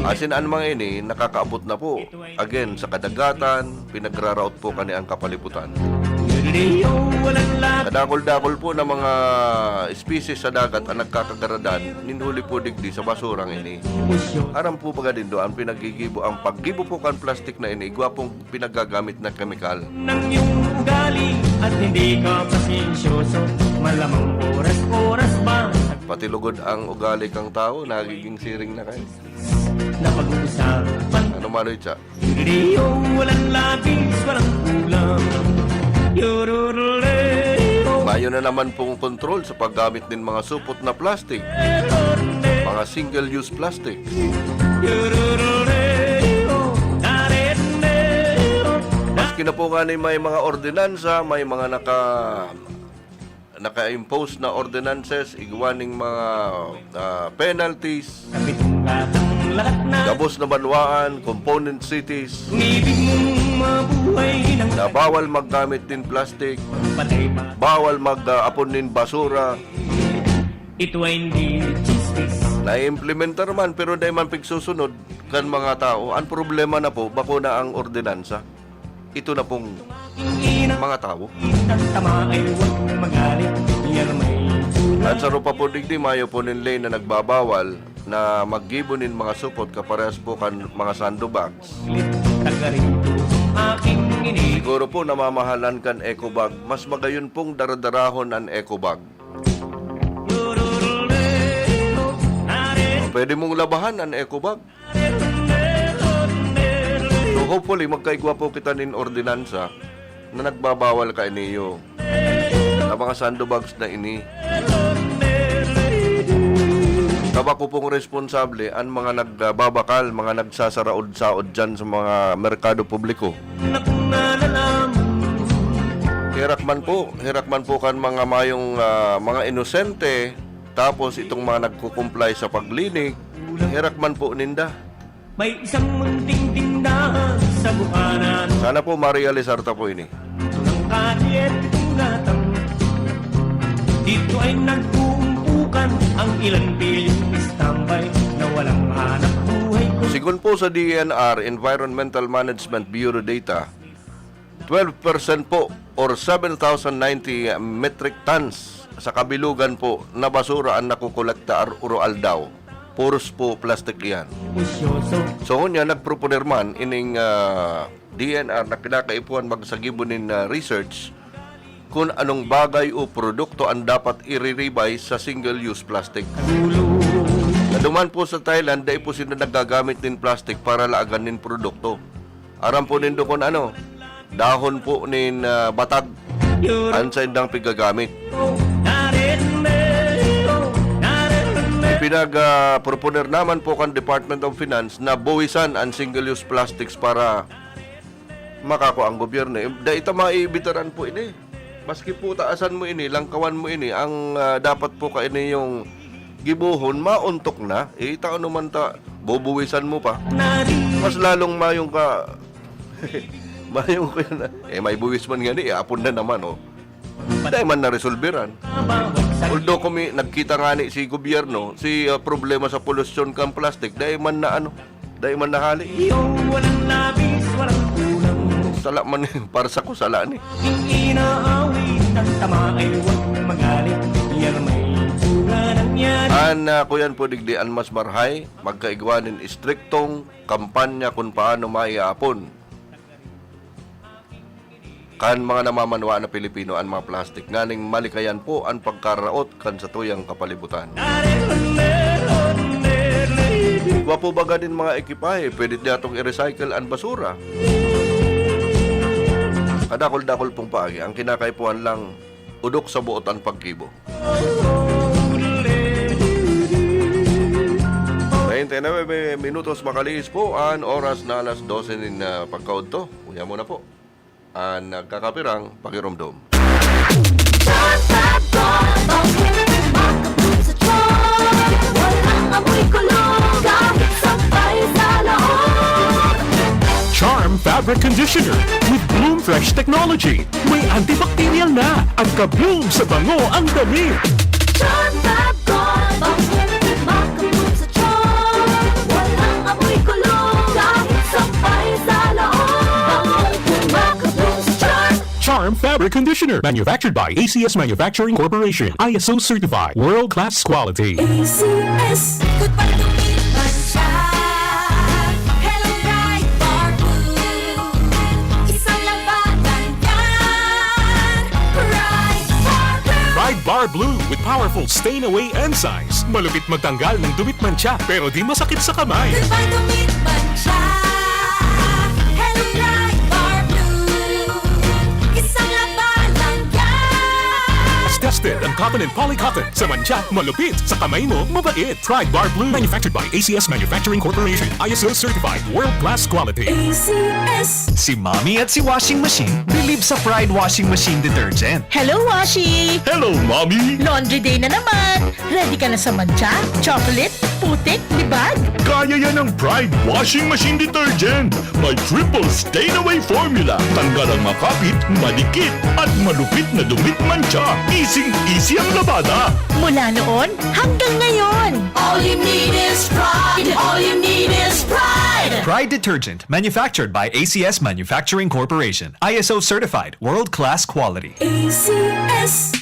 Asin an mga ini, nakakaabot na po. Again, sa kadagatan, pinagraraot po kani ang kapalibutan. Kadakol-dakol po na mga especies sa dagat ang nagkakagaradan, nin huli po digdi sa basurang ini. Aram po baga nindo ang pinaggigibo, ang paggibo po kan plastic na ini, igwa pong pinagagamit na kemikal. Ng iyong ugali at hindi ka pasensyoso, malamang oras-oras ba Pati lugod ang ugali kang tawo, nagiging siring na kayo. Na pag-uusapan? Ano man, Richard? Rio, walang labis, walang kulang. Yorororeo. Mayo na naman pong kontrol sa paggamit nin mga supot na plastic, mga single-use plastic. Yorororeo, darendeo. Maski na po nga ni may mga ordinansa, may mga naka naka-impose na ordinances, igwa ning mga, ah, penalties. Gabos na banwaan, component cities, na bawal maggamit nin plastic, bawal mag, ah, apon nin basura. Ito ay hindi chismis. Naiimplementar man, pero dai man pigsusunod kan mga tao. Ang problema na po, bako na ang ordinansa. Ito na pong mga tawo. At sa rupa po digdi, mayo po nin lane na nagbabawal na maggibo nin mga supot kaparehas po kan mga sando bags. Siguro po, namamahalan kan eco bag, mas magayon pong daradarahon an eco bag. Pwede mong labahan an eco bag. So, hopefully, magkaigwa po kita nin ordinansa na nagbabawal kaini sa mga sando bags na ini. Tabako pong responsable an mga nagbabakal, mga nagsasaraod-saod dyan sa mga merkado publiko. Herak man po, herak man po kan mga mayong, ah, mga inosente, tapos itong mga nagko-comply sa paglinig, herak man po ninda. May isang munting tindahan sa Bukana. Sana po ma-realisar ta po ini. Ito ng kalye, itong gatang. Dito ay nag-uumpukan ang ilang bilyong standby na walang hanap buhay ko. Sigon po sa D E N R, Environmental Management Bureau data, twelve percent po or seven thousand ninety metric tons sa kabilugan po na basura ang nakukolekta ar-, oro-aldaw. Puros po plastic iyan. So, ngunyan, nagproponer man ining, ah, D E N R na kinakaipuhan magsagibo nin, ah, research kun anong bagay o produkto ang dapat i-re-revise sa single-use plastic. Naduman po sa Thailand, dai po sila nagagamit nin plastic para laagan nin produkto. Aram po nindo kun ano, dahon po nin, ah, batag. An saindang pigagamit. Ipinag, ah, proponer naman po kan Department of Finance na buwisan an single-use plastics para makakua ang gobyerno. Eh, dai ta maibitaran po ini. Maski po taasan mo ini, langkawan mo ini, ang, ah, dapat po kaini yung gibohon, maontok na. Eh, ita ano man ta, bubuwisan mo pa. Mas lalong mayong ka, mayong ko yan, ah. Eh, may buwis man gani, eh, apon na naman, oh. Dai man naresolberan. Although kung may, nagkita nga ni si gobyerno, si, ah, problema sa polusyon kan plastic, dai man na ano, dai man nahali. Iyo, walang labis, walang kulang. Sala man, para sa ko, sala ni. Inaawit ang tama ay huwag magalit. Yan may bunga ng yan. An, ah, kuyan po digdi an mas marhay, magkaigwa nin istriktong kampanya kun paano maiapon kan mga namamanwaan na Pilipino an mga plastik, nganing malikayan po an pagkaraot kan satuyang kapalibutan. Igwa po baga nin mga ekipahe, pwede niyatong i-recycle an basura. Kadakol-dakol pong paagi, ang kinakaipuhan lang, udok sa buot an paggibo. Treinta y nueve minutos makalihis po an oras na alas dose nin, ah, pagkaudto. Uya mo na po. An nagkakapirang pakiromdom. Walang amoy kulog, kahit sampay sa laot. Fabric conditioner with Bloom Fresh technology. May antibacterial na. Ang ka-bloom sa bango ang damit. Charm Fab Gold, bangong kumakabloom sa charm. Walang amoy kulog, kahit sampay sa loob. Bangong kumakabloom sa charm. Charm Fabric Conditioner, manufactured by A C S Manufacturing Corporation, I S O certified, world-class quality. A C S. Goodbye to me, Hello, Pride Bar Blue. Isang labanan yan. Pride Bar Blue. Pride Bar Blue with powerful stain away enzymes. Malupit magtanggal ng dumit mantsa, pero di masakit sa kamay. Goodbye to me, mantsa. Hello, Pride Bar Blue. Isang labanan yan. Tested ang cotton and polycotton. Sa mantsa, malupit. Sa kamay mo, mabait. Pride Bar Blue. Manufactured by A C S Manufacturing Corporation. I S O certified. World class quality. A C S. Si Mommy at si Washing Machine bilib sa Pride Washing Machine Detergent. Hello, Washi! Hello, Mommy! Laundry day na naman! Ready ka na sa mantsa, chocolate, putik, libag? Kaya yan ng Pride Washing Machine Detergent. May triple stain away formula. Tanggal ang makapit, madikit, at malupit na dumit mantsa. Easy-easy ang labada. Mula noon hanggang ngayon. All you need is Pride. All you need is Pride. Pride Detergent, manufactured by A C S Manufacturing Corporation. I S O certified, world-class quality. A C S.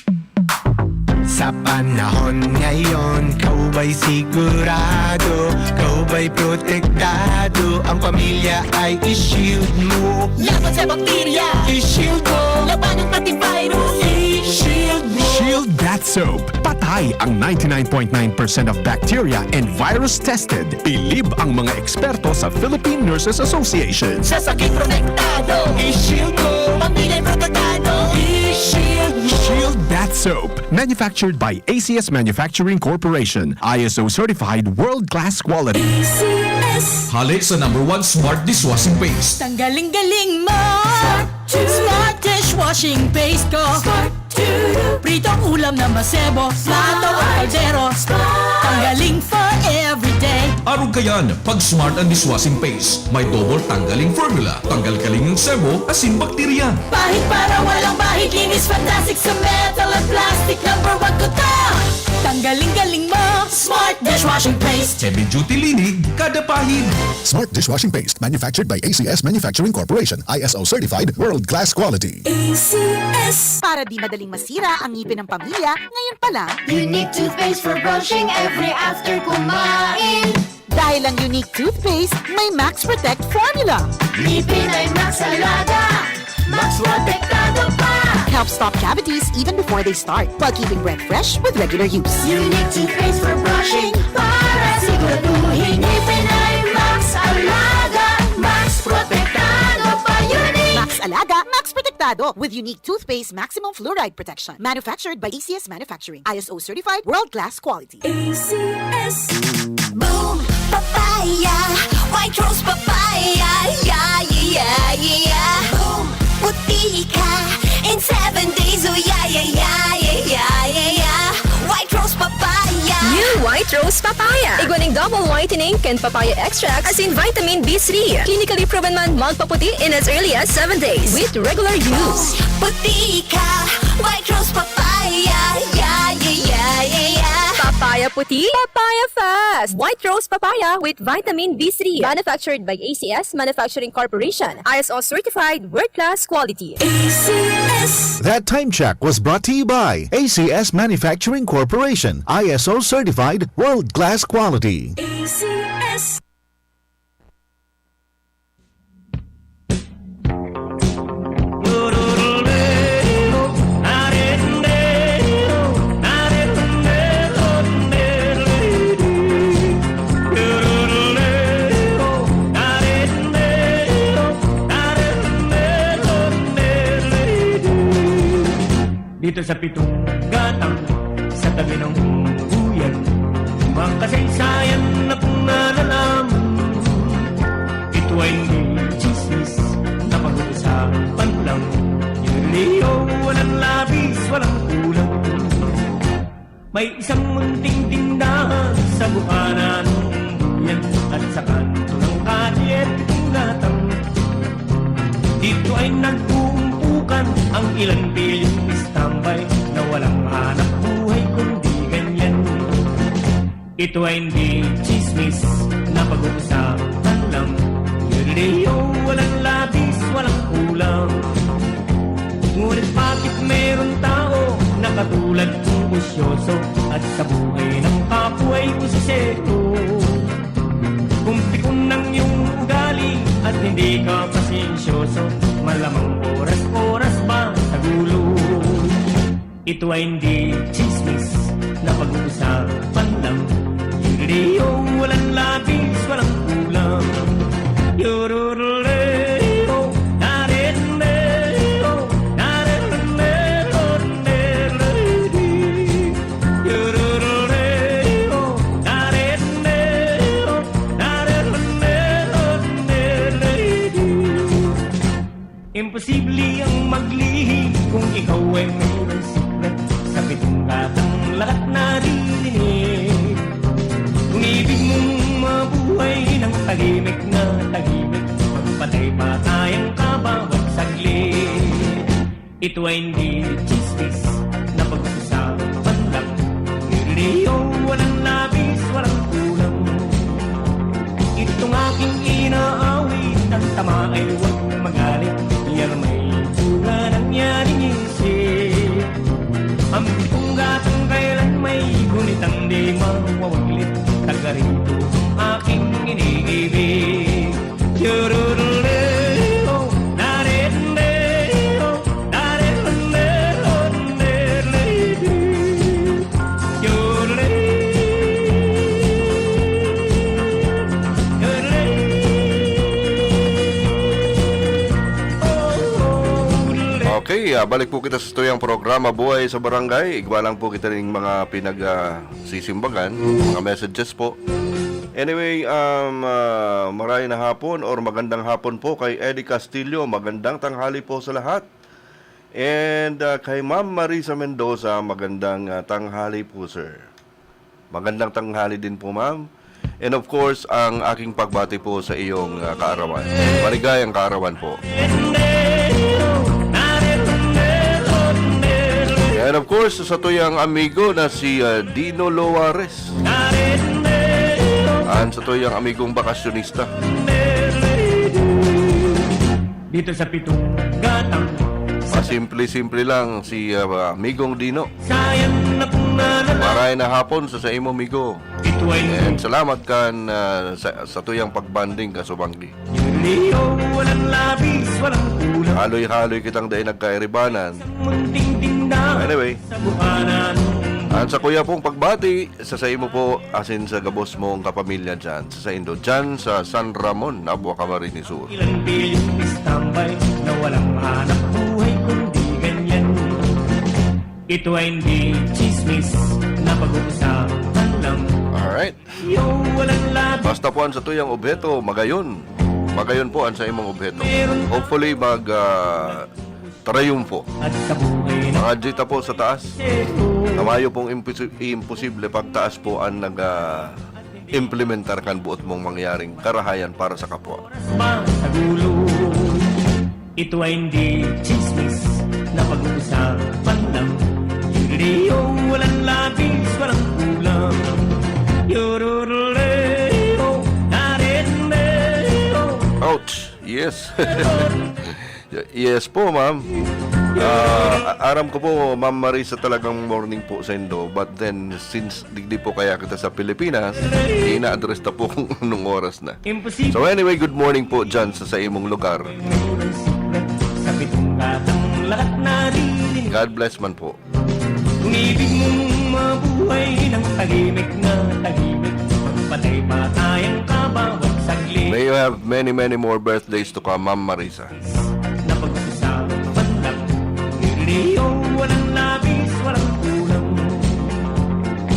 Sa panahon ngayon, ikaw ba'y sigurado? Ikaw ba'y protektado? Ang pamilya ay i-shield mo. Laban sa bakterya, i-shield mo. Labanan pati virus, i-shield mo. Shield Bath Soap. Patay ang ninety-nine point nine percent of bacteria and virus tested. Bilib ang mga eksperto sa Philippine Nurses Association. Sa sakit protektado, i-shield mo. Pamilya protektado, i-shield mo. Shield Bath Soap. Manufactured by A C S Manufacturing Corporation. I S O certified, world-class quality. A C S. Hale sa number one smart dishwashing paste. Tanggaling-galing mo! Smart dishwashing paste ko. Smart Pritong ulam na masebo, plato o kaldero. Tanggaling for everyday. Arog kayan, pag Smart ang dishwashing paste. May double tanggaling formula. Tanggal-galing ang sebo, asin bakterya. Pahid para walang bahid, linis fantastic sa metal at plastic. Number one ko to. Tanggaling-galing mo, Smart dishwashing paste. Heavy duty linig, kada pahid. Smart dishwashing paste, manufactured by A C S Manufacturing Corporation, I S O certified, world class quality. A C S. Para di madaling masira ang ngipin ng pamilya, ngayon pa lang. Unique toothpaste for brushing every after kumain. Dahil ang Unique toothpaste may Max Protect formula. Ngipin ay Max Alaga, Max Protektado pa. Helps stop cavities even before they start, while keeping breath fresh with regular use. Unique toothpaste for brushing para siguraduhin ngipin ay Max Alaga, Max Protektado pa. Unique. Max Alaga, Max Protektado with Unique Toothpaste Maximum Fluoride Protection. Manufactured by A C S Manufacturing. I S O certified, world class quality. A C S. Boom! Papaya! White Rose Papaya! Yeah, yeah, yeah, yeah! Boom! Puti ka in seven days! Oh, yeah, yeah, yeah, yeah, yeah, yeah, yeah! White Rose Papaya! New White Rose Papaya! Igwa ning double whitening kan papaya extract asin vitamin B three. Clinically proven man magpaputi in as early as seven days with regular use. Puti ka! White Rose Papaya! Yeah, yeah, yeah, yeah, yeah! Papaya puti, papaya fast! White Rose Papaya with vitamin B three. Manufactured by A C S Manufacturing Corporation. I S O certified, world class quality. A C S. That time check was brought to you by A C S Manufacturing Corporation, I S O certified, world class quality. A C S. Dito sa Pitong Gatang, sa tabi ng Buyan, makasaysayan na pong nalalaman. Ito ay hindi chismis na pag-uusapan lang. Yung Leo, walang labis, walang kulang. May isang munting tindahan sa bukana ng Buyan at sa kanto ng kalye, Pitong Gatang. Ilang bilyong standby na walang hanap buhay kundi ganyan. Ito ay hindi chismis na pag-uusapan lang. Galileo, walang labis, walang kulang. Ngunit bakit meron tao na katulad kong osyoso at sa buhay ng kapwa ay usisero? Kung pikon ang iyong ugali at hindi ka pasensyoso, malamang oras-oras ba sa gulo? Ito ay hindi chismis na pag-uusapan lang. Galileo, walang labis, walang kulang. Galileo, Galileo, Galileo. Imposible ang maglihi kung ikaw ay mayroong sikret sa pitong gatang lahat naririnig. Kung ibig mong mabuhay ng tahimik na tahimik, magpatay-patayan ka bawat saglit. Ito ay hindi chismis na pag-uusapan lang. Galileo, walang labis, walang kulang. Itong aking inaawit, ang tama ay huwag magalit. Yan may bunga nangyaring isip. Ang pitong gatang kailan may gunit ang di mawawaglit. Taga rito ang aking iniibig. Chururuleo, narendeo, narendeo, neredi. Chururuleo, chururuleo. Oh, oh, Okay, ah, balik po kita sa tuyang programa Buhay sa Barangay. Igwa lang po kita ning mga pinag ah, sisimbagan, mga messages po. Anyway, um, ah, maray na hapon or magandang hapon po kay Eddie Castillo. Magandang tanghali po sa lahat. And ah, kay Ma'am Marisa Mendoza, magandang ah, tanghali po, sir. Magandang tanghali din po, ma'am. And of course, ang aking pagbati po sa iyong ah, kaarawan. Maligayang kaarawan po. And of course, sa tuyang amigo na si ah, Dino Loares. Ang sa tuyang amigong bakasyonista. Dito sa pitong gatang. Pasimple-simple lang si ah, amigong Dino. Sayang na kung nalala. Maray na hapon sa saimo, migo. Ito ay And salamat kan ah, sa, sa tuyang pagbanding ka subanggi. Leo, walang labis, walang kulang. Haloy-haloy kitang dai nagkairibanan. Munting tindahan Anyway, sa bukanan. Ang sa kuya pong pagbati sa saimo po asin sa gabos mong kapamilya dyan sa saindo dyan sa San Ramon, Abua, Camarines Sur. Ilang bilyong standby na walang hanap buhay kundi ganyan. Ito ay hindi chismis na pag-uusapan lang. Alright. Yo, walang labi Basta po ang sa tuyang obheto, magayon. Magayon po ang sa imong obheto. Hopefully mag ah, triumfo. at sa buhay na Mga jita po sa taas. ito. Kamayo pong imposi- imposible pagtaas po ang nag ah, implementar kan buot mong mangyaring karahayan para sa kapwa. Ba sa gulo. Ito ay hindi chismis na pag-uusapan lang. Leo, walang labis, walang kulang. Yororeo, narendeo. Ouch! Yes! Yes po, ma'am. Ah, aram ko po, Ma'am Marisa, talagang morning po sa Indo. But then, since digdi po kaya kita sa Pilipinas, ina-address ta po kung anong oras na. Imposible So anyway, good morning po dyan sa, sa imong lugar. Sa pitong gatang lahat naririnig. God bless man po. Kung ibig mong mabuhay ng tahimik na tahimik, magpatay-patayan ka bawat saglit. May you have many, many more birthdays to come, Ma'am Marisa. Na pag-usapan lang, Leo, walang labis, walang kulang.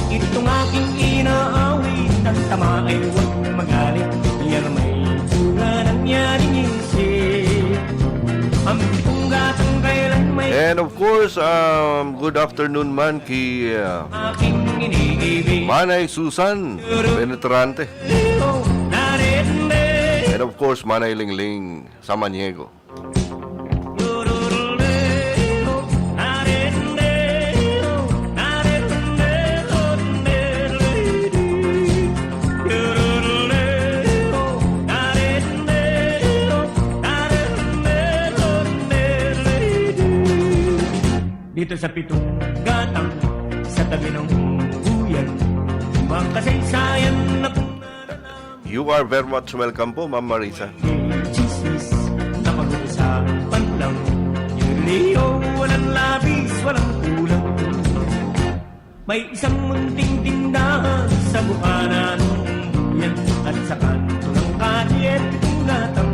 Itong aking inaawit, ang tama ay huwag magalit. Yan may bunga nangyaring isip. Ang pitong gatang kailan may And of course, um, good afternoon man kay uh, aking iniibig. Manay Susan Penetrante. Narende. And of course, Manay Lingling Samaniego. Sa pitong gatang, sa tabi ng buyan, makasaysayan na kung You are very much welcome po, Ma'am Marisa. Chismis na pag-uusapan lang. Yung Leo, walang labis, walang kulang. May isang munting tindahan sa bukana ng buyan at sa kanto ng kalye pitong gatang.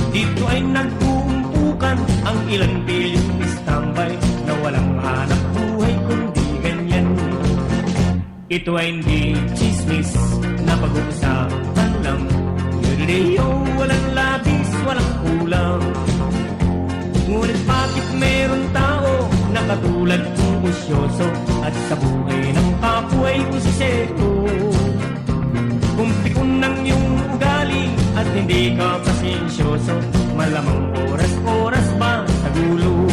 Dito ay nag-uumpukan ang ilang bilyong istambay na walang hanap buhay kundi ganyan. Ito ay hindi chismis na pag-uusapan lang. Yun Leo, walang labis, walang kulang. Ngunit bakit meron tao na katulad kong usyoso at sa buhay ng kapwa ay kusisero? Kung pikon ang iyong ugali at hindi ka pasensyoso, malamang oras-oras ba sa gulo?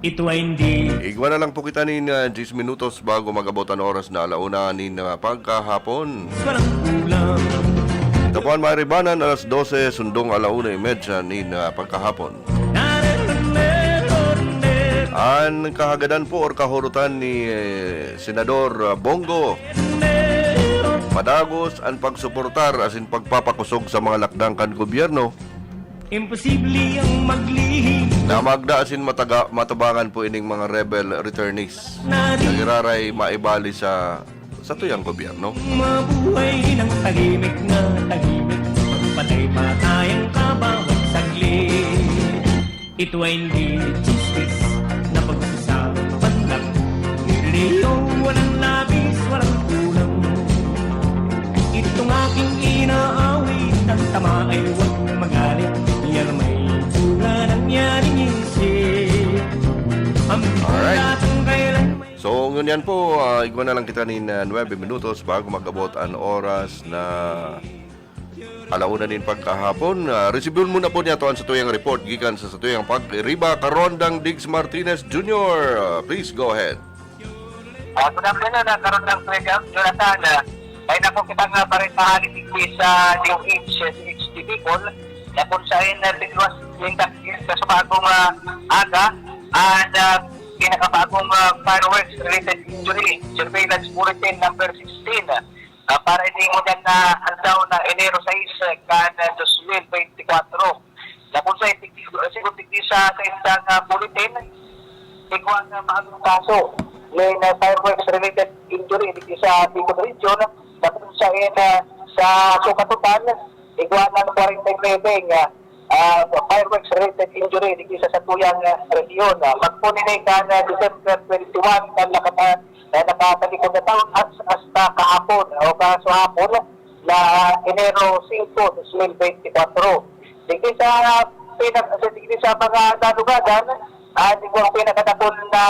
Ito ay hindi Igwa na lang po kita nin uh, diyes minutos bago mag-abot an oras na alauna nin uh, pagkahapon. Walang kulang. Tapuan mairibanan alas dose, sundong alauna y medya nin uh, pagkahapon. An kahagadan po or kahurutan ni eh, Senador uh, Bongo, madagos an pagsuportar asin pagpapakosog sa mga lakdang kan gobyerno Imposible ang maglihim. Na magda asin mataga, matabangan po ining mga rebel returnees. Nagiraray maibali sa sa tuyang gobyerno. Mabuhay ng tahimik na tahimik. Patay-patay ang kabawat saglit. Ito ay hindi chismis na pag-usapan lang. Leo, walang labis, walang kulang. Itong aking inaawit, ang tama ay huwag magalit. Yan may bunga nangyaring isip. Ang Alright. Pulatang kailan may So, ngunyan po, ah, igwa na lang kita nin ah, nuebe minutos bago mag-abot an oras na alauna nin pagkahapon. Ah, resibihon muna po niya to an satuyang report gikan sa satuyang pagriba, Karondang Diggs Martinez Junior. Ah, please go ahead. Ah, good afternoon, ah, Karondang Kuya Jonathan. Ah, may nako kitang ah, bareta hali digdi sa D O H, ah, C H D Bicol, na kung saan ah, nagluwas ninda sa subagong ah, aga, ang ah, pinakabagong ah, fireworks-related injury, surveillance bulletin number sixteen, ah, para ini mo dyan na aldaw na Enero sais, ah, kan ah, dos mil bente kwatro. Na kung sa itig-, sigon digdi sa, sa indang ah, bulletin, igwa na bagong kaso nin ah, fireworks-related injury digdi sa Bicol Region, na kung sa, ah, sa sukatotal, igwa na kwarenta y nuebe nga ah, fireworks-related injury digdi sa satuyang ah, rehiyon. Ah, magpuni na kan ah, December twenty-one, kan nakata-, ah, nakatalikod na taon, as, hasta kahapon, o kaso hapon, na Enero singko, dos mil bente kwatro. Digdi sa pinag-, sa digdi sa mga nalugadan, ah, digdi ang pinakadakul na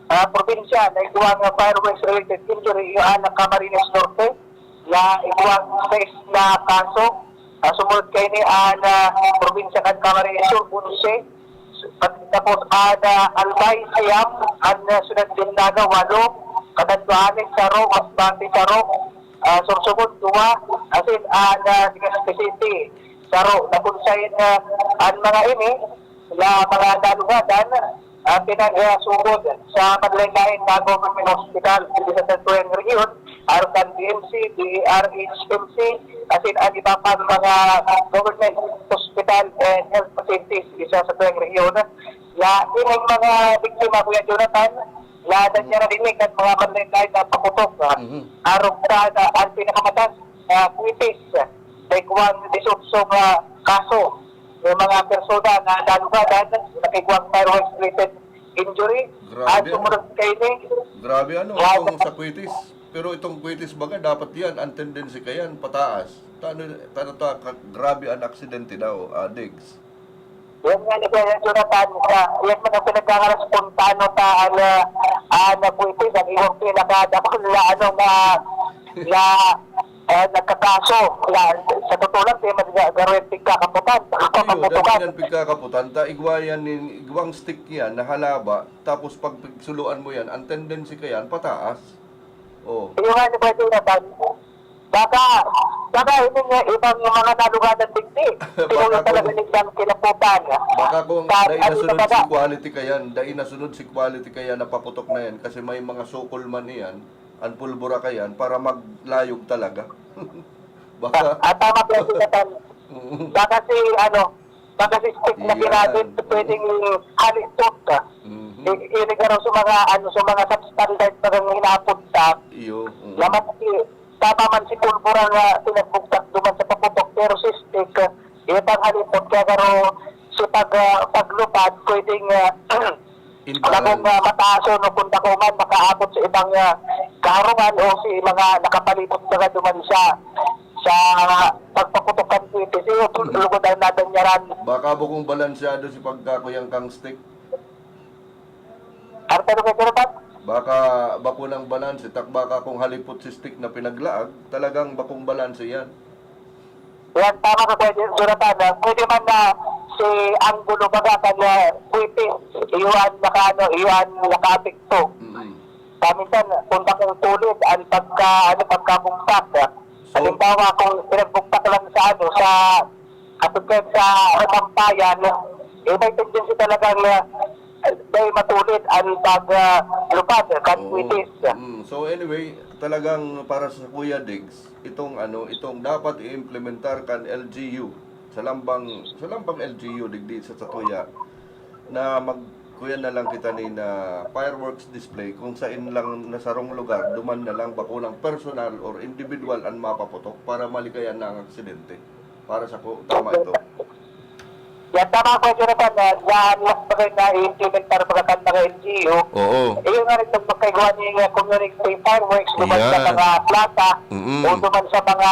ah, probinsya na igwa nga fireworks-related injury, iyo ang Camarines Norte, na igwa sais na kaso. Ah, sumunod kaini ang ah, probinsya kan Camarines Sur, onse. Tapos ang ah, Albay, siyam, ang ah, Syudad Naga, walo, Catanduanes, saro, Masbate, saro, ah, Sorsogon, duwa, asin ang ah, Legazpi City, saro. Na kung sain ah, ang mga ini, na mga nalugadan, ah, pinagsugod sa madalain-lain na government hospital sa satuyang rehiyon, arog kan B M C, D R H M C, asin ang iba pang mga government hospital and health facilities sa satuyang rehiyon. Na ining mga biktima, Kuya Jonathan, na nangyari din kan mga madalain-lain na pakutok, ah, Mhm. arog sa na ang pinakamatas na kwitis, may kuwang disotso nga kaso. May mga persona na nalugadan, nakigwang fireworks-related injury. Grabe, At ano? sumunod kaini, Grabe ano, Grabe. Itong sa kwitis. Pero itong kwitis baga, dapat yan, ang tendency kayan, pataas. Tano, tano ta, ka, grabe ang aksidente daw, ah, Diggs. Yan nga ni Kuya Jonathan, sa, yan man ang pinagkakalas kung paano ta, ano, ah, na kwitis, ang iwang pinakadakol na, ano, na, na, eh, nagkakaso. Na, sa totoo lang, di man ga-, garo yung pigkakaputan. Iyo, Pagkaputukan. dami yan pigkakaputan. Ta, igwa yan, nin, igwang stick yan, nahalaba. Tapos pag pigsuluan mo yan, ang tendency kayan, pataas. Oh. Yung nga ni Kuya Jonathan, baka, Baga, ini nga, ibang mga nalugadan digdi. Tinuloy talaga nindang kinaputan. Baka kung dai nasunod si quality kayan, dai nasunod si quality kayan na paputok na yan kasi may mga sukol man iyan, ang pulbura kayan, para maglayog talaga. Baka... Ah, tama po, Sir Tan. Baka si, ano, baka si stick na ginamit, pwedeng halipot ka. Mhm. I-, ini garo sa mga, ano, sa mga substandard, bagang hinapot ka. Iyo, mhm. Naman si, tama man si pulbura nga pinagbugtak duman sa paputok, pero si stick, iyo pang halipot, kaya garo si pag, ah, paglupad, pwedeng, ah, Intahan. Bako nga mataas o no, kung dako man, makaabot sa ibang, ah, kaharungan o si mga nakapalibot na duman sa, sa pagpaputok kan kwintis. Iyo, lugod ang nadanyaran. Baka bukong balansyado si pagkakuyang kang stick. Ano pa rin, Sir Pat? Baka bako ng balanse, tak baka kung halipot si stick na pinaglaag, talagang bakong balanse yan. Yan, tama ka, Kuya Jonathan, ah. Pwede man na si anggulo, baga, kan, ah, kwintis, iyan naka, ano, iyan nakaapekto. Mm. Paminsan, kung dakong tulid, ang pagka, ano, pagkabugtak, ah. So, halimbawa, kung pinagbugtak lang sa, ano, sa, kapag sa sampayan, eh, may tendency talagang, ah, dahil matulid ang pag, ah, lupad, kan kwintis. Mm. So, anyway, talagang para sa Kuya Diggs, itong ano, itong dapat i-implementar kan L G U sa lambang, sa lambang L G U digdi sa satuya, na magkuyan na lang kita nin fireworks display kung sain lang na sarong lugar, duman na lang bakulang personal or individual an mapaputok para malikayan na ang aksidente. Para sa ko, tama ito. Yan, tama ko, Jonathan, na yan mas maganda i-implementar mga kan mga L G U. Oo. Iyo nga rin, pag magkaigwa ni, uh, community fireworks, duman sa mga plaza, mm, o duman sa mga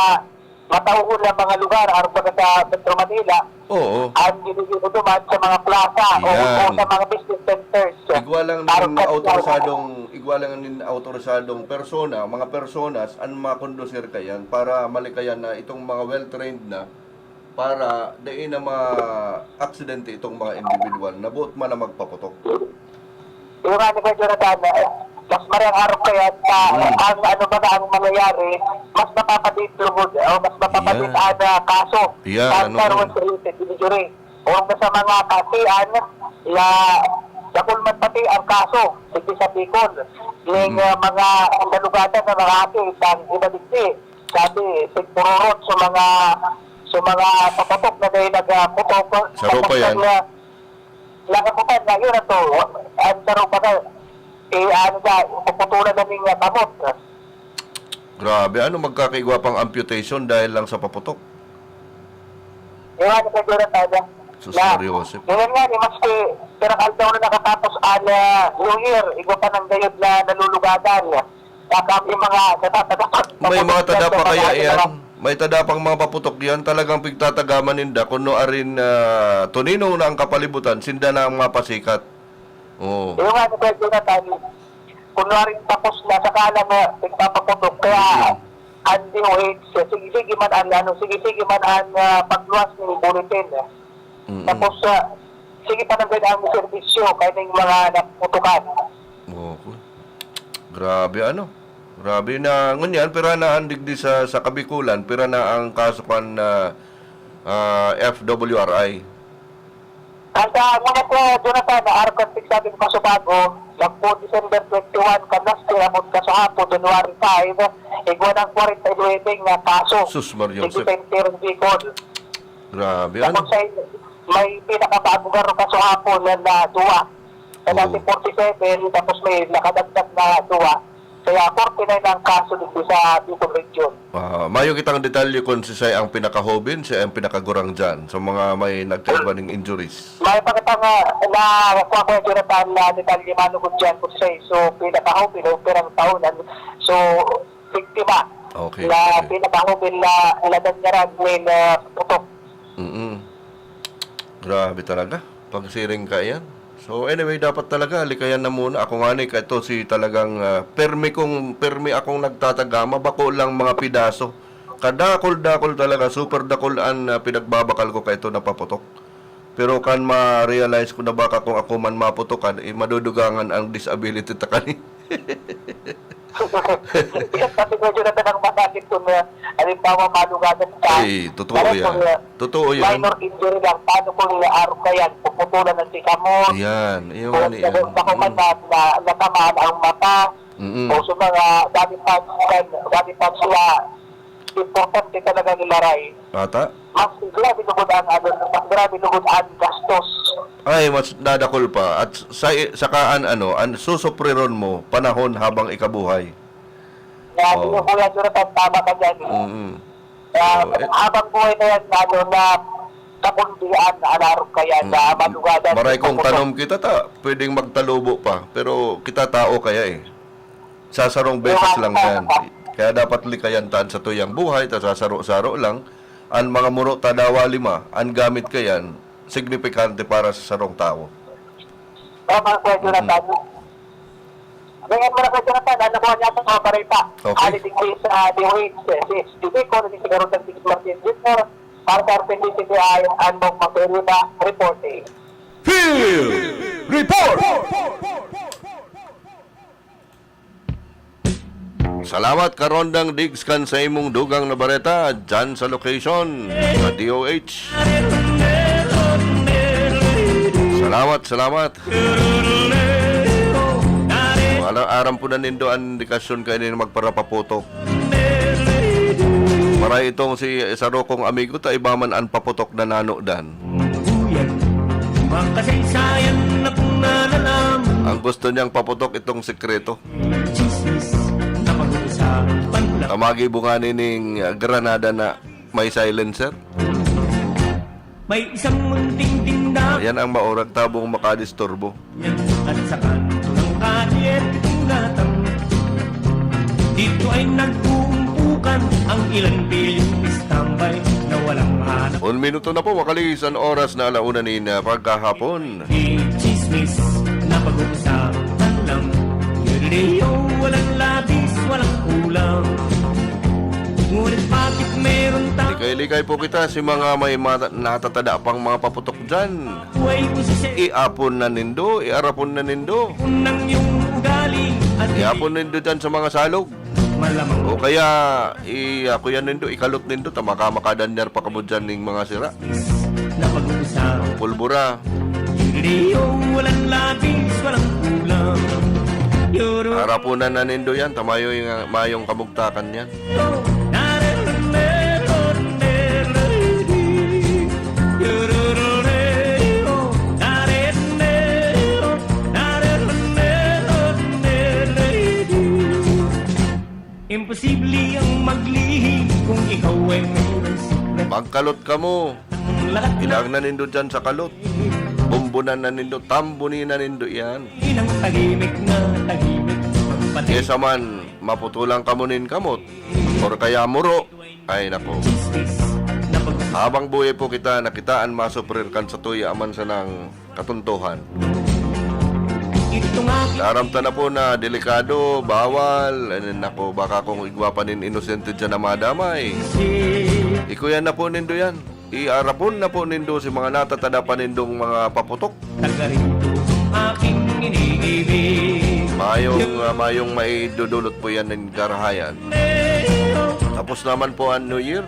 matauhon na mga lugar, arog baga sa Metro Manila, oo, ang ginigin mo duman sa mga plaza o, o sa mga business centers. Igwa lang nin autorizadong, igwa lang nin autorizadong persona, mga personas, ang makondusir kayan para malikayan na itong mga well-trained na para dai na ma-aksidente itong mga individual na boot man na magpaputok. Yung nga ni Kuya Jonathan, eh, mas marang arog kaya na ang ano ba na ang mangyayari, mas mapapadit lugod, o mas mapapadit ang, ah, kaso. Yan, ang ano, karoon sa injury. O sa mga kasian, na dakul man pati ang kaso, sige sa Bicol. Ning, ah, mga nalugadan na mga ati, ang iba digdi. Sabi, tigpururot sa mga, sa mga papatok na dahil nagputok. Saro pa yan. Nakaputan na, yun na to. Ang saro pa na, eh, ano na, puputulan na ning kamot. Grabe, ano, magkakaigwa pang amputation dahil lang sa paputok. Iwan ko, Jonathan. Sus, Maria Joseph. Ngayon nga, ni maski, pero aldaw na nakatapos ang, ah, New Year, igwa pa ng gayod na nalulugadan. Baka may mga natatagapag May mga paputok tada yan pa sa kaya mga yan. May tada pang mga paputok yan. Talagang pigtatagaman ninda kung no arin, ah, tuninong na ang kapalibutan, sinda na ang mapasikat. Oo. Yung ano, Kuya Jonathan, kunwari tapos na, saka lang na nagpapaputok. Kaya, Mm. ang D O H, sige, sige man ang, ano, sige, sige man ang, ah, pagluwas ng bulletin. Mm-mm. Tapos, ah, sige pa nang ganyan ang serbisyo, kaya na yung mga naputukan. Oo. Grabe, ano? Grabe na, ngunyan, pira na ang digdi sa, sa Kabikulan, pira na ang kaso kan, ah, ah, F W R I. Ang sa muna po, Jonathan, na Arcon Pigsabi ko kaso bago, nagpo December twenty-one, kanas, kaya mo kaso hapon, January five, igwa ng forty-nine nga kaso. Sus, Maria Joseph. Sa Bicol. Grabe, ano? Tapos ay, may pinakabago nga rin kaso hapon na, na duwa. Sa Oo. dati forty-seven, tapos may nakadagdag na duwa. Kaya forty-nine ang kaso dito sa Bicol Region. Ah, mayo kitang detalye kung si siya ang pinakahobin, siya ang pinakagurang dyan sa mga may nagkaiba ning injuries. May pakita nga na kuha ko yung Jonathan na detalye manugod dyan kung siya. So, pinakahobin o pirang taon. So, biktima Okay, na okay. pinakahobin na nadanyaran may na putok. Mm-mm. Grabe talaga. Pagsiring ka yan. So anyway, dapat talaga likayan na muna. Ako nga ni, ito si talagang, ah, permi kong, permi akong nagtatagama, bako lang mga pidaso. Kadakol-dakol talaga, super dakol an, ah, pinagbabakal ko kaito na paputok. Pero kan ma-realize ko na baka kung ako man maputokan, eh, madudugangan ang disability ta kani. Kasi medyo na talagang masakit kung, ah, halimbawa, malugadan ka. Ay, totoo Lalo yan. kung, ah, Totoo yan. minor injury lang, paano kung iaarog ka yan? Puputulan ng sika mo. Yan, yung Kung ano yan. naku-, naku-, Mm. na, na, natamaan ang mata. Mm-mm. O sa mga body parts, yan, body parts na importante talaga ilaray. Ata? Mas grabe lugod ang, ano, mas grabe lugod ang gastos. Ay, mas dadakol pa. At sa, saka an, ano, an susupriron mo panahon habang ikabuhay. Kaya Oo. yun, Kuya Jonathan, tama ka dyan, eh. Mm-mm. Kaya Oo, eh. habang buhay na yan, ano, na kakundian, na alarog ka yan, na Mm. malugadan, Maray kung malugadan. tanom kita ta, pwedeng magtalubo pa. Pero kita tao kaya, eh. Sa sarong beses Kaya lang yan. dapat Kaya dapat likayan ta an satuyang buhay, ta sa saro-saro lang. An mga muro ta dawa lima, an gamit kayan, signipikante para sa sarong tawo. Tama, Kuya Jonathan. Mm. Ngayon mo na, Kuya Jonathan, ano po ang yata sa barita? Okay. Ali digdi sa D O H, si S P Bicol, si Sigurong Tagdis Martin Junior, para sa R P G C P I, ang Bog Magpirina, reporting. Field Report! Salamat, Karondang Diggs, kan sa imong dugang na bareta dyan sa location sa D O H. Salamat, salamat. Wala, aram po na nindo an indikasyon kaini magparapaputok. Maray itong si saro kong amigo ta iba man an paputok na nanodan. Buyan, makasaysayan na kung nalalaman. Ang gusto niyang paputok itong sikreto. Chismis na pag-uusapan lang. Tamagi bunga nining, ah, granada na may silencer. May isang munting tindahan. Yan ang maurag tabong makadisturbo. Yan at sa kanto ng kalye, itong gatang. Dito ay nag-uumpukan ang ilan bilyong tambay na walang mahanap. Un minuto na po, makalihis an oras na ala una nin, ah, pagkahapon. Chismis na pag-uusapan lang. Leo, walang labis, walang kulang. Ngunit bakit meron ta- Likay-likay po kita si mga may mata-, natatada pang mga paputok dyan. Buhay ko si Sir. Iapon na nindo, iarapon na nindo. Unang yung ugali at Iapon nindo dyan sa mga salog. Malamang. O kaya, i-, ah, kuya nindo, ikalot nindo, ta maka-, makadanyar pa kamo dyan ning mga sira. Na pag-uusap. Pulbura. Leo, walang labis, walang kulang. Yoro. Arapunan na nindo yan, ta mayo yung, mayong kabugtakan yan. Imposible ang maglihi kung ikaw ay may respeto. Magkalot kamo. Ang lahat na Ilang na nindo dyan sa kalot. Bumbunan na nindo, tambuni na nindo yan. Inang tahimik na tahimik. Magpatay. Kesa man, maputulan kamo nin kamot. Or kaya muro. Ay, nako. Chismis na pag- Habang buhay po kita, nakitaan masuprir kan satuya aman sanang katuntohan. Ito nga. Naramta na po na delikado, bawal. Ay, nako, baka kung igwa pa nin inosente dyan na madamay. Ikuyan na po nindo yan. Iarapon na po nindo si mga natatada pa nindong mga paputok. Taga rito ang aking iniibig. Mayong, ah, mayong maidudulot po yan ng karahayan. Tapos naman po ang New Year.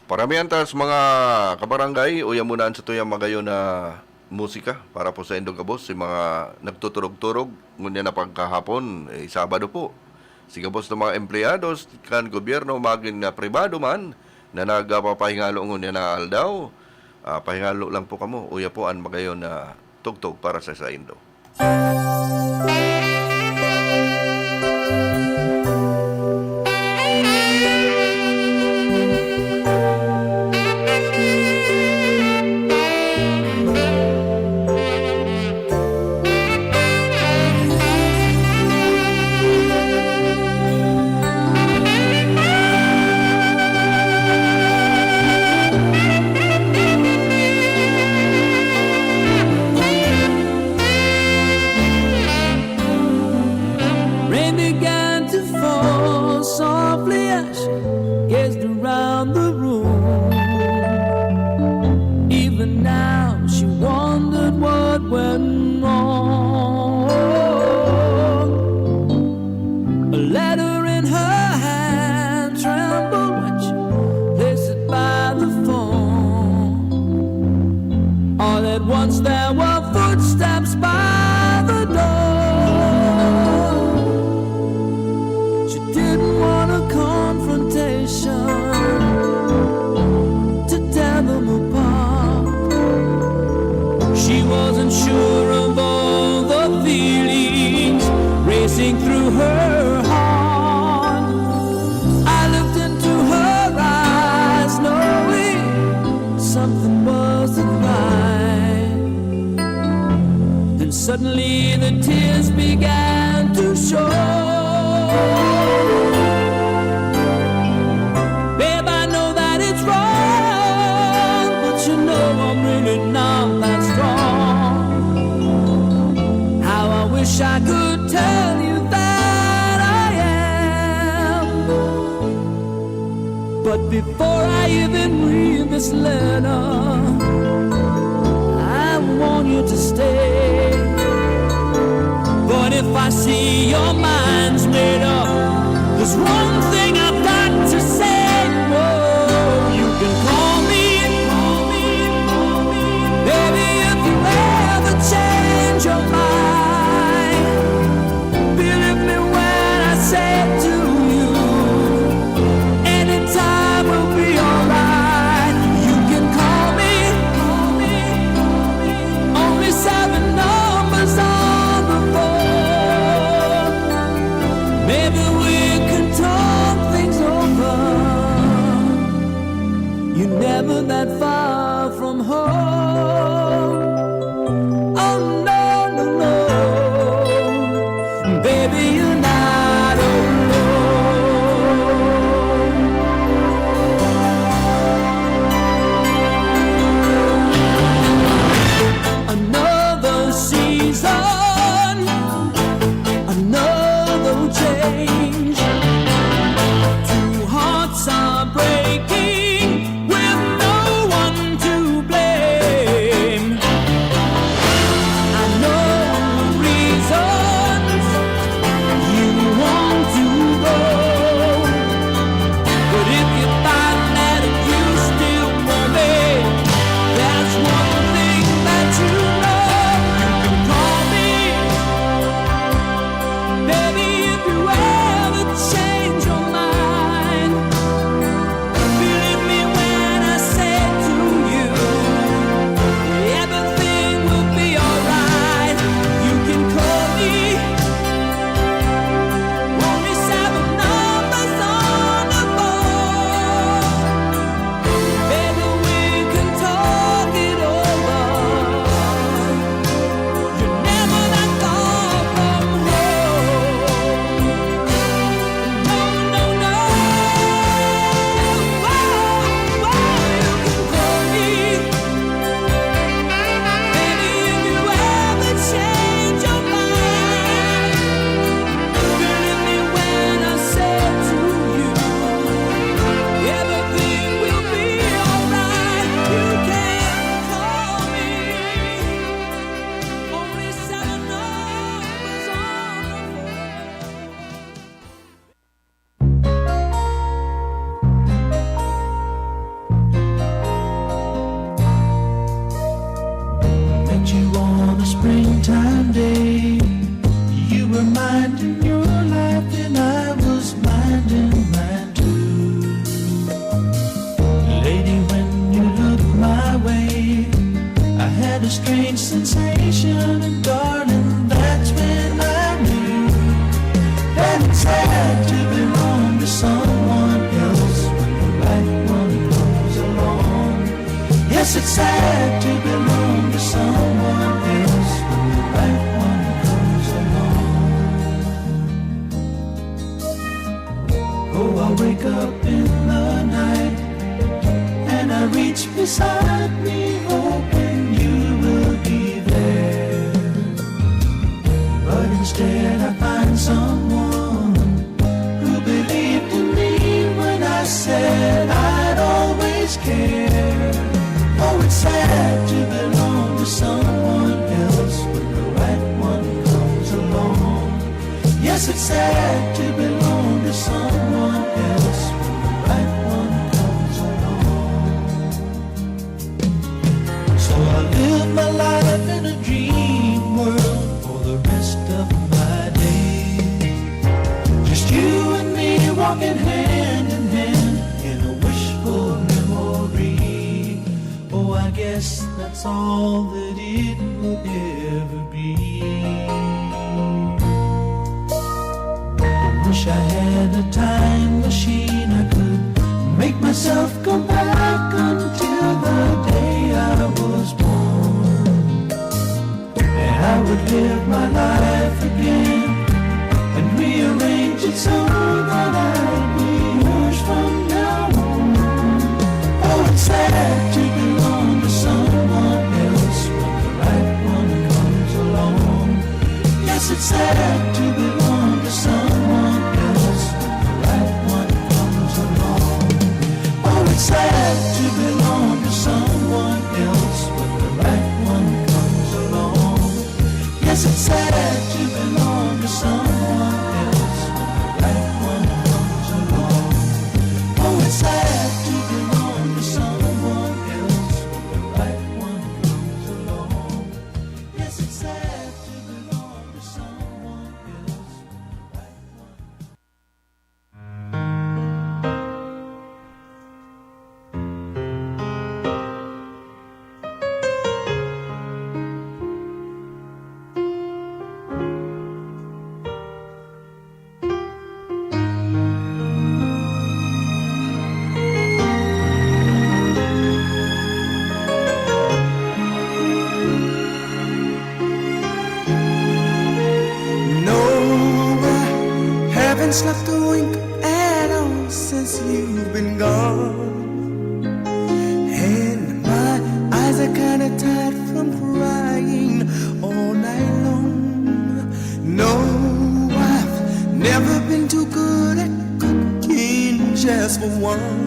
Paramihan ta sa mga kabarangay, uya muna an satuyang magayon na musika para po saindo gabos, si mga nagtuturog-turog ngunyan na pagkahapon, eh, Sabado po. Si gabos na mga empleyados kan gobyerno, magin na pribado man, na nagpapahingalo ngunyan na aldaw, ah, pahingalo lang po kamo, uya po an magayon na tugtog para sa saindo. went wrong. A letter in her hand trembled when she placed it by the phone. All at once there were footsteps by the door. She didn't want a confrontation to tear them apart. She wasn't sure of all the feelings racing through her heart. I looked into her eyes, knowing something wasn't right. And suddenly the tears began to show. Babe, I know that it's wrong, but you know I'm really not that strong. How I wish I could tell you that I am. But before I even read this letter, I want you to stay. But if I see your mind's made up, there's one thing I've got to say. Whoa, you can call me, call me, call me. Baby, if you ever change your mind, believe me when I say to you, anytime will be alright. You can call me, call me, call me. Only seven numbers on the phone. Maybe we can talk things over. You're never that far from home. Oh, no, no, no. Baby, you're not alone. Another season, another change. Two hearts are breaking with no one to blame. I know the reasons you want to go, but if you find that you still want me, there's one thing that you know, you can call me. Baby, if you ever change your mind, believe me when I say to you, everything will be alright. You can call me. Only seven numbers on the phone. Baby, we can talk it over. You're never that far from home. No, no, no. Whoa, whoa, you can call me. Baby, if you ever change your mind, believe me when I say to you, everything will be alright. You can call me. Only seven numbers on the phone. Met you on a springtime day. You were minding your life and I was minding mine too. Lady, when you looked my way, I had a strange sensation, and darling, that's when I knew that it's sad to belong to someone else when the right one comes along. Yes, it's sad to belong to someone else when the right one comes along. Oh, I wake up in the night and I reach beside me, hoping you will be there. But instead, I find someone who believed in me when I said I'd always care. Oh, it's sad to belong to someone else It's sad to belong to someone else when the right one comes along. So I live my life in a dream world for the rest of my days. Just you and me walking hand in hand in a wishful memory. Oh, I guess that's all that it will ever be. I wish I had a time machine. I could make myself go back until the day I was born. And I would live my life again and rearrange it so that I'd be yours from now on. Oh, it's sad to belong to someone else when the right one comes along. Yes, it's sad to belong to someone else when the right one comes along. Oh, it's sad to belong to someone else when the right one comes along. Yes, it's sad to belong to someone else when the right one comes along. Oh, it's sad to belong to someone else when the right one comes along. Yes, it's sad to belong to someone else when the right one. No, I haven't slept a wink at all since you've been gone. And my eyes are kinda tired from crying all night long. No, I've never been too good at cooking just for one.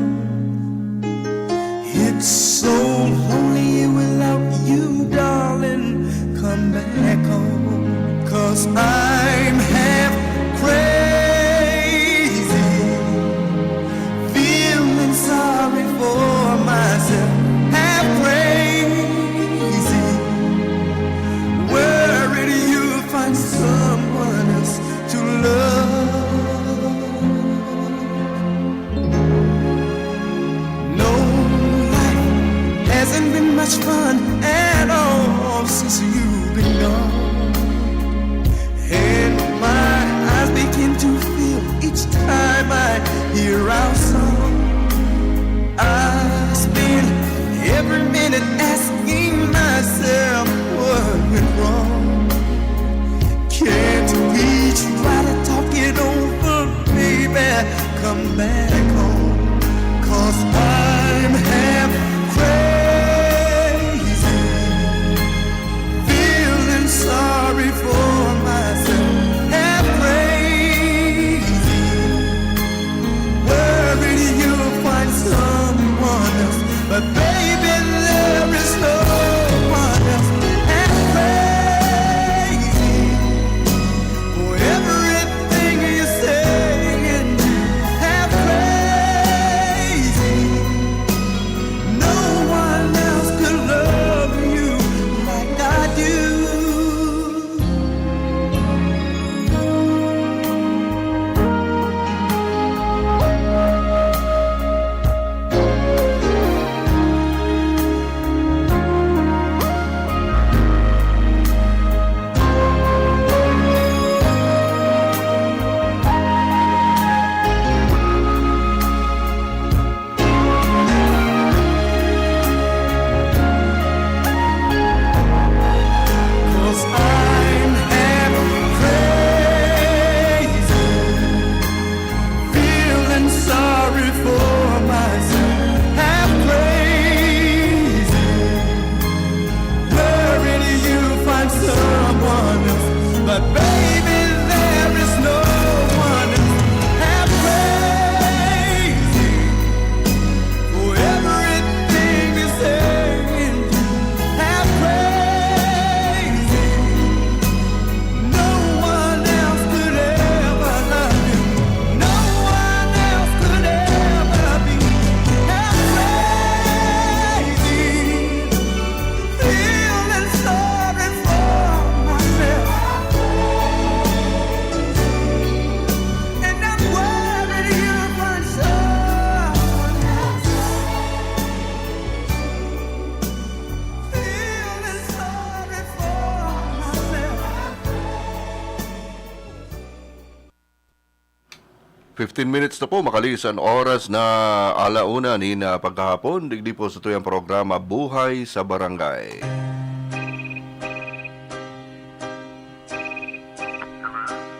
It's so lonely without you, darling. Come back home, 'cause I'm half crazy, feeling sorry for myself. Half crazy, worried you'll find someone else to love. No, life hasn't been much fun at all since you've been gone. And my eyes begin to fill each time I hear our song. I spend every minute asking myself what went wrong. Can't we try to talk it over, baby? Come back home, 'cause I'm half crazy, feeling sorry for myself. Half crazy, worried you'll find someone else. But baby, there is no one else. Half crazy for everything you say and do. Half crazy. Fifteen minutes na po, makalisan oras na alauna nin, ah, pagkahapon. Digdi po sa tuyang programa, Buhay sa Barangay.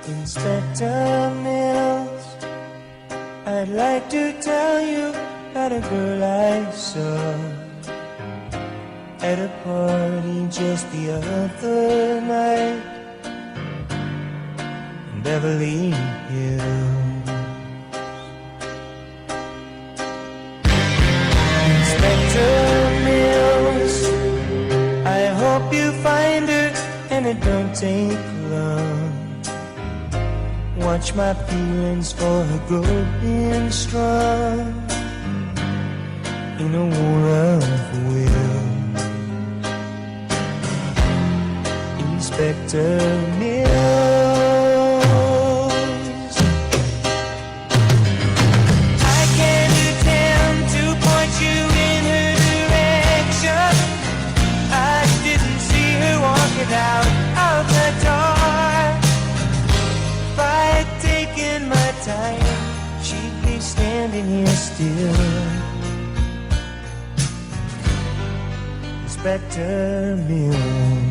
Inspector Mills, I'd like to tell you about a girl I saw at a party just the other night in Beverly Hills. Inspector Mills, I hope you find her, and it don't take long. Watch my feelings for her growing strong in a war of will. Inspector Mills, I can't attempt to point you in her direction. I didn't see her walking out of the door. If I had taken my time, she'd be standing here still. Inspector Mills.